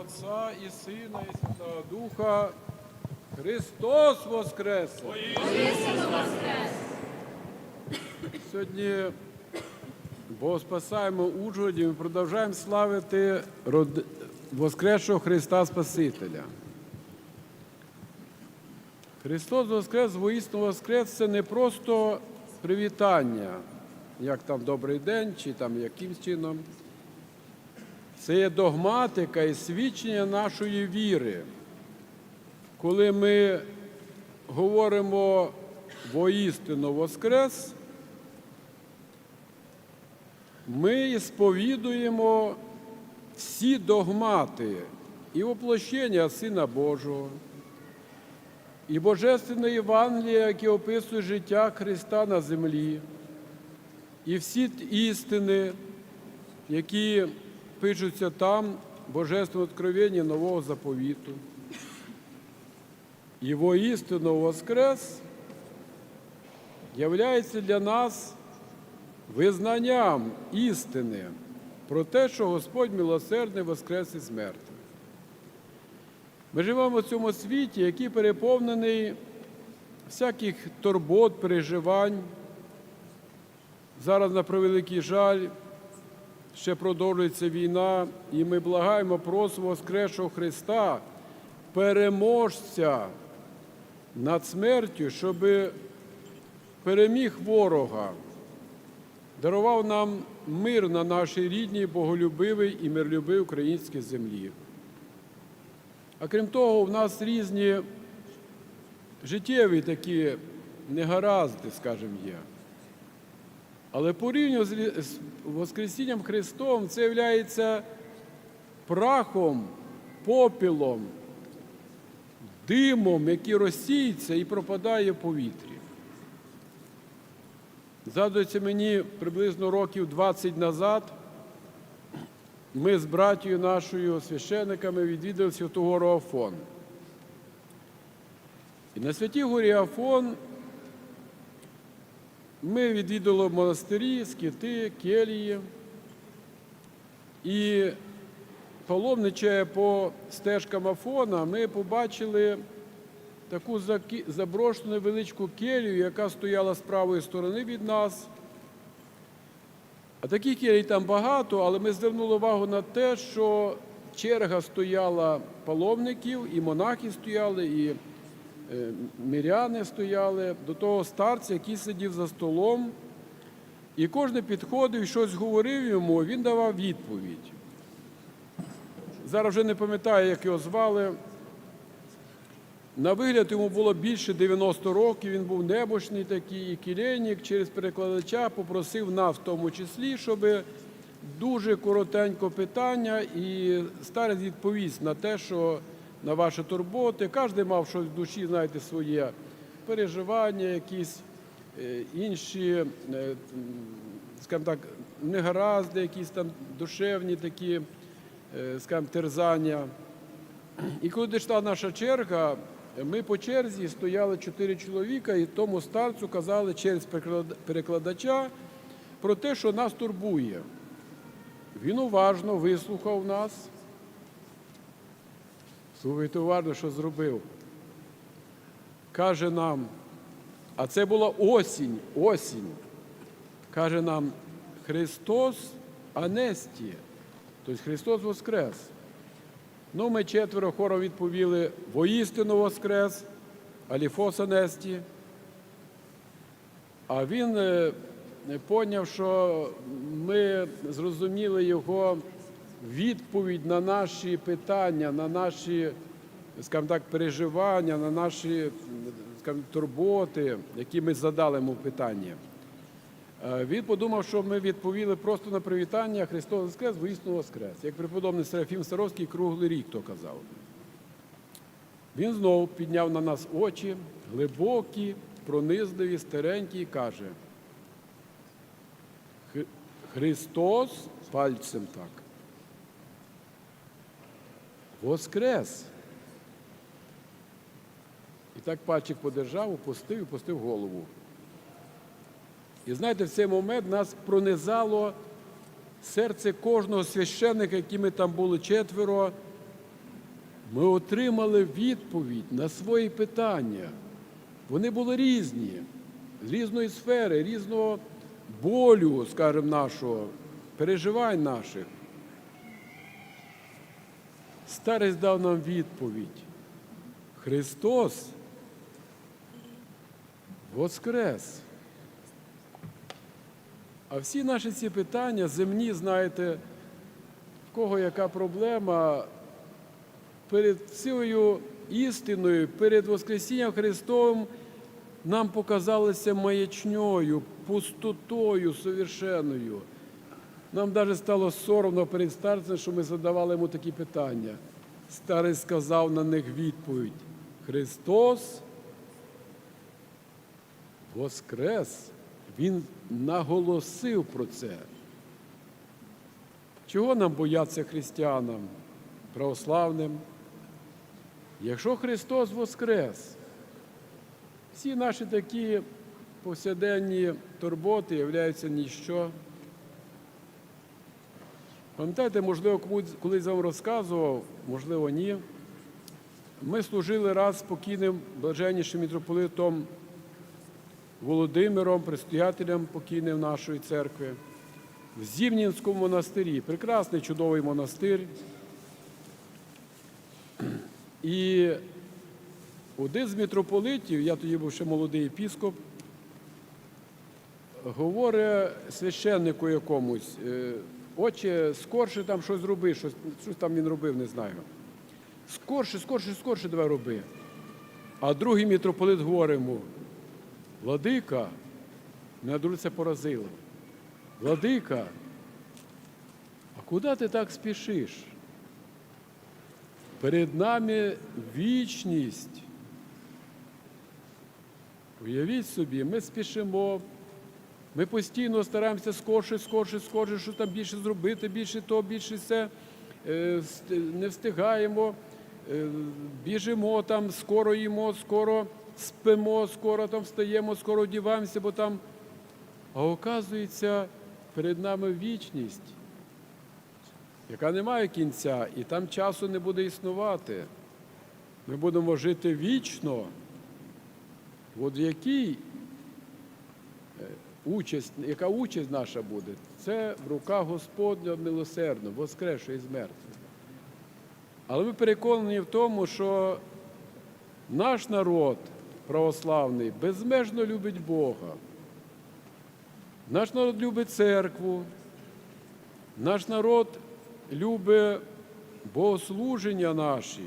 Отца и Сына и Святого Духа. Христос воскрес! Сьогодні в Богоспасаємому Ужгороді ми продовжуємо славити род-, воскресшого Христа Спасителя. Христос воскрес, воістину воскрес — це не просто привітання, як там добрий день чи там якимсь чином. Це є догматика і свідчення нашої віри. Коли ми говоримо «воістину воскрес», ми сповідуємо всі догмати і воплощення Сина Божого, і Божественне Євангеліє, яке описує життя Христа на землі, і всі т-, істини, які пишуться там, Божественне Откровення Нового Заповіту. І воістину воскрес являється для нас визнанням істини про те, що Господь милосердний воскрес із мертвих. Ми живемо в цьому світі, який переповнений всяких турбот, переживань. Зараз, на превеликий жаль, ще продовжується війна, і ми благаємо, просимо воскресшого Христа, переможця над смертю, щоб переміг ворога, дарував нам мир на нашій рідній, боголюбивій і миролюбивій українській землі. А крім того, в нас різні життєві такі негаразди, скажімо, є. Але порівняно з рі-, з Воскресінням Христовим, це являється прахом, попелом, димом, який розсіється і пропадає в повітрі. Згадується мені, приблизно років двадцять назад ми з братією нашою, священниками, відвідали Святу гору Афон. І на Святій горі Афон ми відвідали монастирі, скити, келії. І, паломничає по стежкам Афона, ми побачили таку закі-, заброшену невеличку келію, яка стояла з правої сторони від нас. А таких келій там багато, але ми звернули увагу на те, що черга стояла паломників, і монахи стояли, і, е, миряни стояли, до того старця, який сидів за столом. І кожен підходив і щось говорив йому, він давав відповідь. Зараз вже не пам'ятаю, як його звали. На вигляд йому було більше дев'яносто років, він був немощний такий, і келійник через перекладача попросив нас в тому числі, щоб дуже коротенько питання, і старець відповість на те, що на ваші турботи. Кожен мав щось в душі, знаєте, своє переживання, якісь, е, інші, е, м, скажімо так, негаразди, якісь там душевні такі, е, скажімо, терзання. І коли дійшла наша черга, ми по черзі стояли чотири чоловіка, і тому старцю казали через переклад-, перекладача про те, що нас турбує. Він уважно вислухав нас. Слухайте уважно, що зробив. Каже нам, а це була осінь, осінь. Каже нам: «Христос анесті», тобто Христос воскрес. Ну, ми четверо хором відповіли: «Воістину воскрес, аліфос анесті». А він, е, поняв, що ми зрозуміли його відповідь на наші питання, на наші, скажімо так, переживання, на наші, скажімо, турботи, які ми задали йому питання. Е, він подумав, що ми відповіли просто на привітання: «Христос воскрес, воістину воскрес», як преподобний Серафім Саровський круглий рік то казав. Він знову підняв на нас очі, глибокі, пронизливі, старенькі, і каже: «Хри-, Христос», пальцем так, «воскрес». І так пальчик подержав, опустив і опустив голову. І знаєте, в цей момент нас пронизало серце кожного священника, які ми там були четверо, Ми отримали відповідь на свої питання. Вони були різні, з різної сфери, різного болю, скажімо, нашого, переживань наших. Старець дав нам відповідь. Христос воскрес. А всі наші ці питання земні, знаєте, в кого яка проблема, перед цією істиною, перед Воскресінням Христовим нам показалися маячньою, пустотою совершенною. Нам навіть стало соромно перед старцем, що ми задавали йому такі питання. Старець сказав на них відповідь: Христос воскрес. Він наголосив про це. Чого нам бояться християнам, православним, якщо Христос воскрес? Всі наші такі повсякденні турботи являються ніщо. Пам'ятаєте, можливо, комусь колись вам розказував, можливо, ні. Ми служили раз з покійним блаженнішим митрополитом Володимиром, предстоятелем покійним нашої церкви, в Зімнінському монастирі. Прекрасний, чудовий монастир. І один з митрополитів, я тоді був ще молодий епіскоп, говорить священнику якомусь: «Е, отче, скорше там щось роби», щось, щось там він робив, не знаю. «Скорше, скорше, скорше давай роби». А другий митрополит говорить йому: «Владика», мене дуже це поразило. «Владика, а куди ти так спішиш? Перед нами вічність». Уявіть собі, ми спішимо, ми постійно стараємося скорше, скорше, скорше, що там більше зробити, більше то, більше це, е, вст-, не встигаємо, е, біжимо там, скоро їмо, скоро спимо, скоро там встаємо, скоро одіваємося, бо там. А оказується, перед нами вічність, яка не має кінця, і там часу не буде існувати. Ми будемо жити вічно. От в якій, е, участь, яка участь наша буде? Це в руках Господня милосердно, воскресший із мертвих. Але ми переконані в тому, що наш народ православний безмежно любить Бога. Наш народ любить церкву, наш народ любить богослуження наші,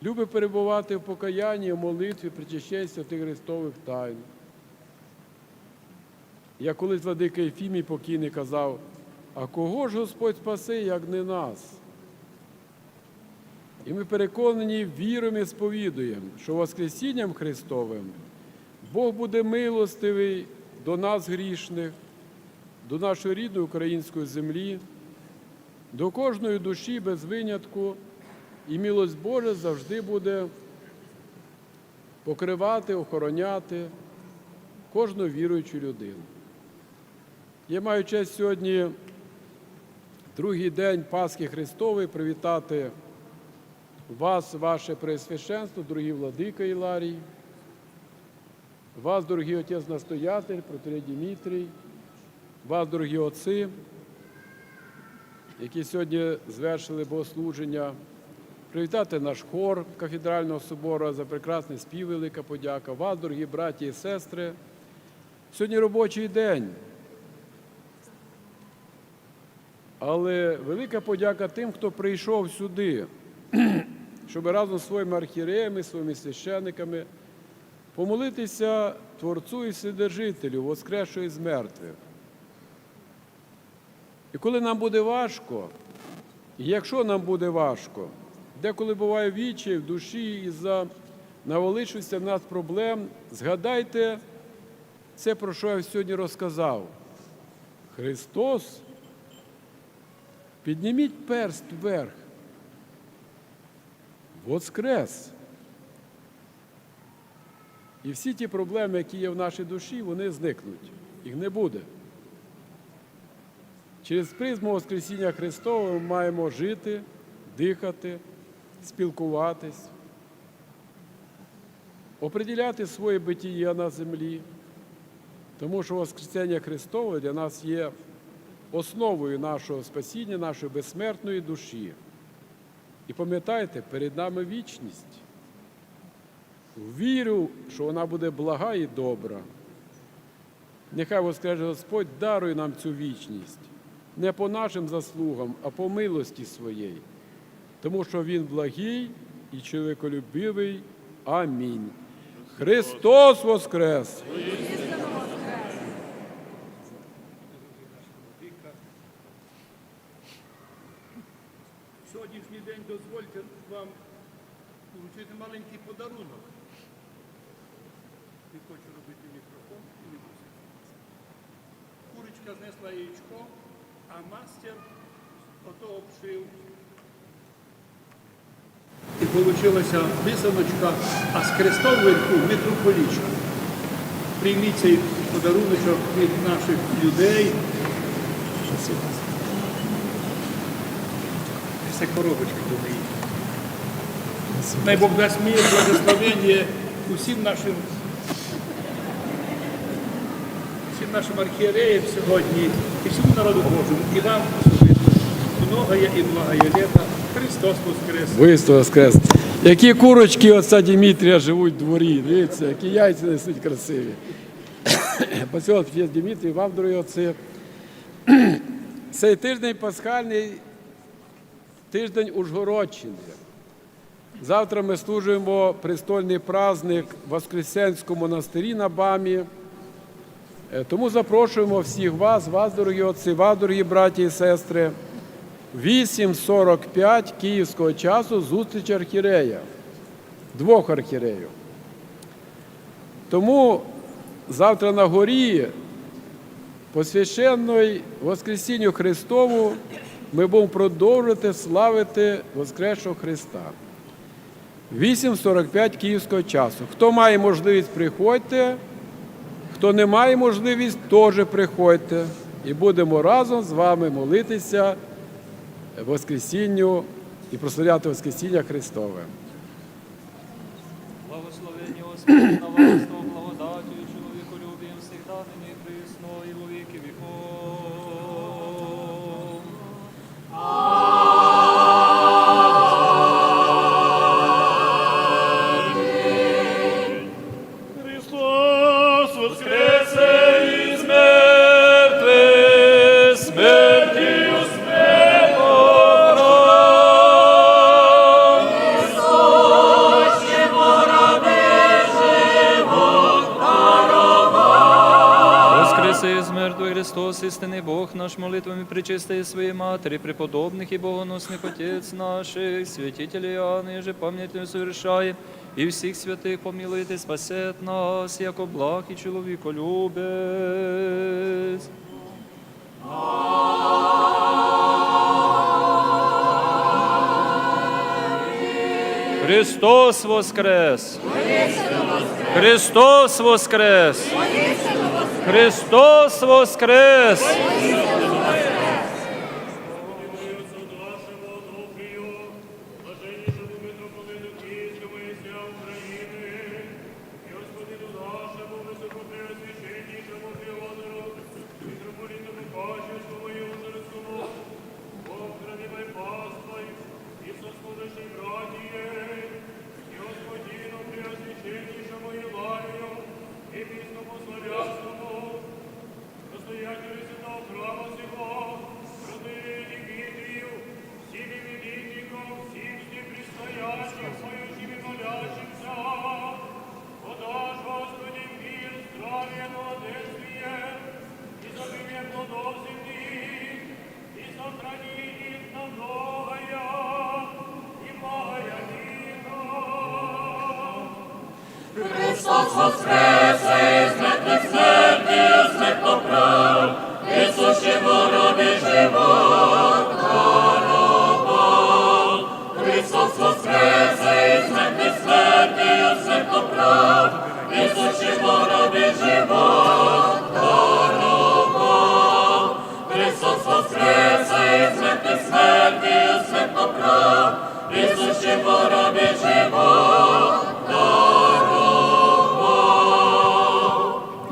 любить перебувати в покаянні, в молитві, причащенні святих Христових тайн. Як колись владика Єфімій покійний казав: «А кого ж Господь спасе, як не нас?» І ми переконані, віруємо і сповідуємо, що Воскресінням Христовим Бог буде милостивий до нас, грішних, до нашої рідної української землі, до кожної душі без винятку, і милость Божа завжди буде покривати, охороняти кожну віруючу людину. Я маю честь сьогодні, другий день Пасхи Христової, привітати вас, ваше Преосвященство, дорогий владика Іларій, вас, дорогий отець-настоятель, протоієрей Димітрій, вас, дорогі отці, які сьогодні звершили богослуження, привітати наш хор кафедрального собору за прекрасний спів, велика подяка, вас, дорогі браті і сестри. Сьогодні робочий день. Але велика подяка тим, хто прийшов сюди, щоб разом з своїми архієреями, своїми священниками помолитися Творцю і Вседержителю, воскресшого із мертвих. І коли нам буде важко, і якщо нам буде важко, деколи буває відчай в душі із-за навалившихся в нас проблем, згадайте це, про що я сьогодні розказав. Христос, підніміть перст вверх, воскрес. І всі ті проблеми, які є в нашій душі, вони зникнуть. Їх не буде. Через призму Воскресіння Христового ми маємо жити, дихати, спілкуватись, определяти своє бытіє на землі, тому що Воскресіння Христово для нас є основою нашого спасіння, нашої безсмертної душі. І пам'ятайте, перед нами вічність. Вірю, що вона буде блага і добра. Нехай Воскресший Господь дарує нам цю вічність не по нашим заслугам, а по милості своїй, тому що Він благий і чоловіколюбивий. Амінь. Христос Воскрес! Сьогоднішній день дозвольте вам вручити маленький подарунок. Не хочу робити мікрофон і не буду. Курочка знесла яєчко, а мастер ото обшив. І вийшла висаночка, а з крестом вверху митрополічка. Прийміть цей подаруночок від наших людей. Це коробочка до неї. Най Бог дасть мир, благословення усім нашим, всім нашим архієреям сьогодні і всьому народу Божому, і вам особисто. Многое і благое лето. Христос Воскрес! Христос Воскрес! Які курочки отця Дмитрія живуть в дворі. Дивіться, які яйця несуть красиві. Спасибо, отець Дмитрій, вам, дорогі отці. Цей тиждень пасхальний, тиждень Ужгородщини. Завтра ми служимо престольний праздник в Воскресенському монастирі на Бамі. Е, тому запрошуємо всіх вас, вас, дорогі отці, вас, дорогі браті і сестри, вісім сорок п'ять київського часу зустріч архієрея, двох архієреїв. Тому завтра на горі, посвященної Воскресінню Христову, ми будемо продовжувати славити Воскресшого Христа. Вісім сорок п'ять київського часу. Хто має можливість, приходьте. Хто не має можливість, теж приходьте. І будемо разом з вами молитися Воскресінню і прославляти Воскресіння Христове. Благословение Господне на вас, то благодатью и человеколюбием всегда, ныне и присно, и во веки веков. Христос воскресе из мертвых, смертью смерть Воскресе из мертвых Христос, истинный Бог наш, молитвами Пречистой Своей Матери, преподобных и богоносных Отец наших, святителей Иоанна, ежепамятью совершаем, и всех святых помилует и спасет нас, яко благ и человеколюбец. Христос воскрес! Христос воскрес! Христос воскрес! Господину нашему высокопреосвященнейшему Феодору, митрополиту Мукачевскому и Ужгородскому, Бог хранимой паствой и сослужившей братьей, и господину преосвященнейшему Иларию, епископу Славянскому, настоятелю святого храма сего, протоиерею Дмитрию, всем именинникам, всем здесь предстоящим, поющим и молящимся, подашь, Господи, мир, здравие, благоденствие, и забвение плодов земных, и сохрани их на многое и благое лето. Христос воскресе из мертвых, смертью смерть поправ, и сущему в гробе живот даровал. Христос воскресе из мертвых, смертью смерть поправ, и сущему в гробе живот даровал. Христос воскресе из мертвых, смертью смерть поправ,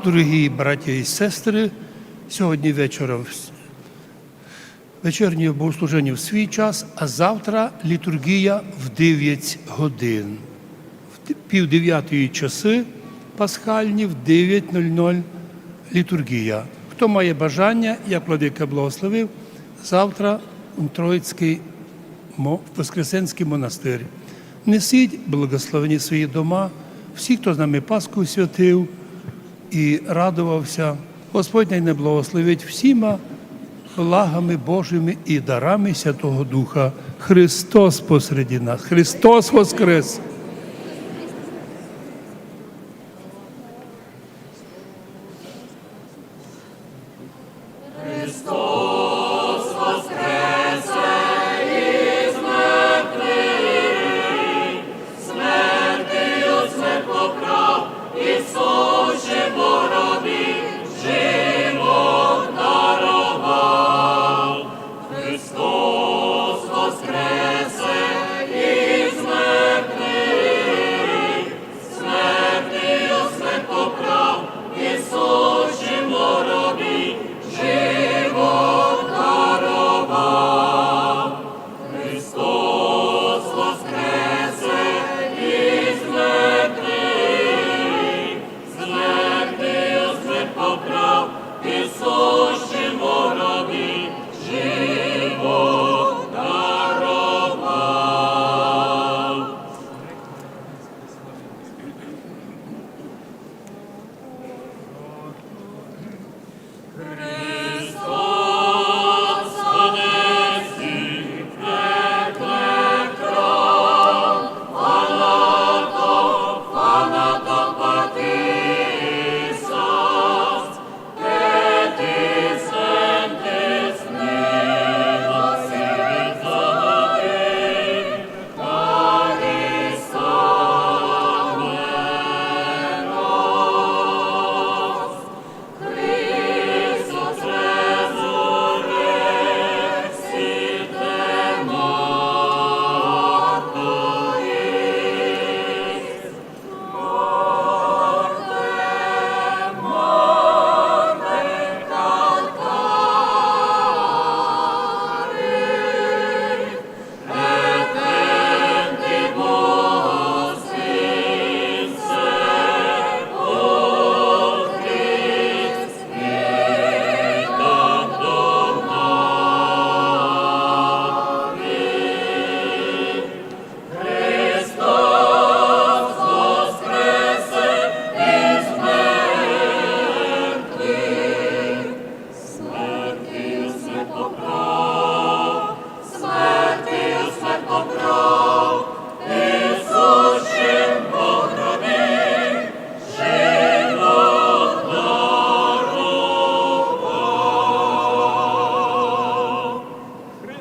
Дорогі браття і сестри, сьогодні вечором в с-, вечірнє богослужіння в свій час, а завтра літургія в дев'ять годин. В д-, пів дев'ятої часи пасхальні, в дев'ять ноль ноль літургія. Хто має бажання, як владика благословив, завтра у Троїцький мо-, Воскресенський монастир. Несіть благословення в свої дома, всі, хто з нами Пасху святив і радувався. Господь най не благословить всіма благами Божими і дарами Святого Духа. Христос посреди нас. Христос воскрес!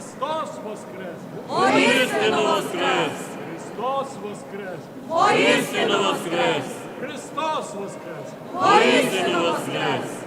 Христос воскрес! Воістину воскрес! Христос воскрес! Воістину воскрес! Христос воскрес! Воістину воскрес!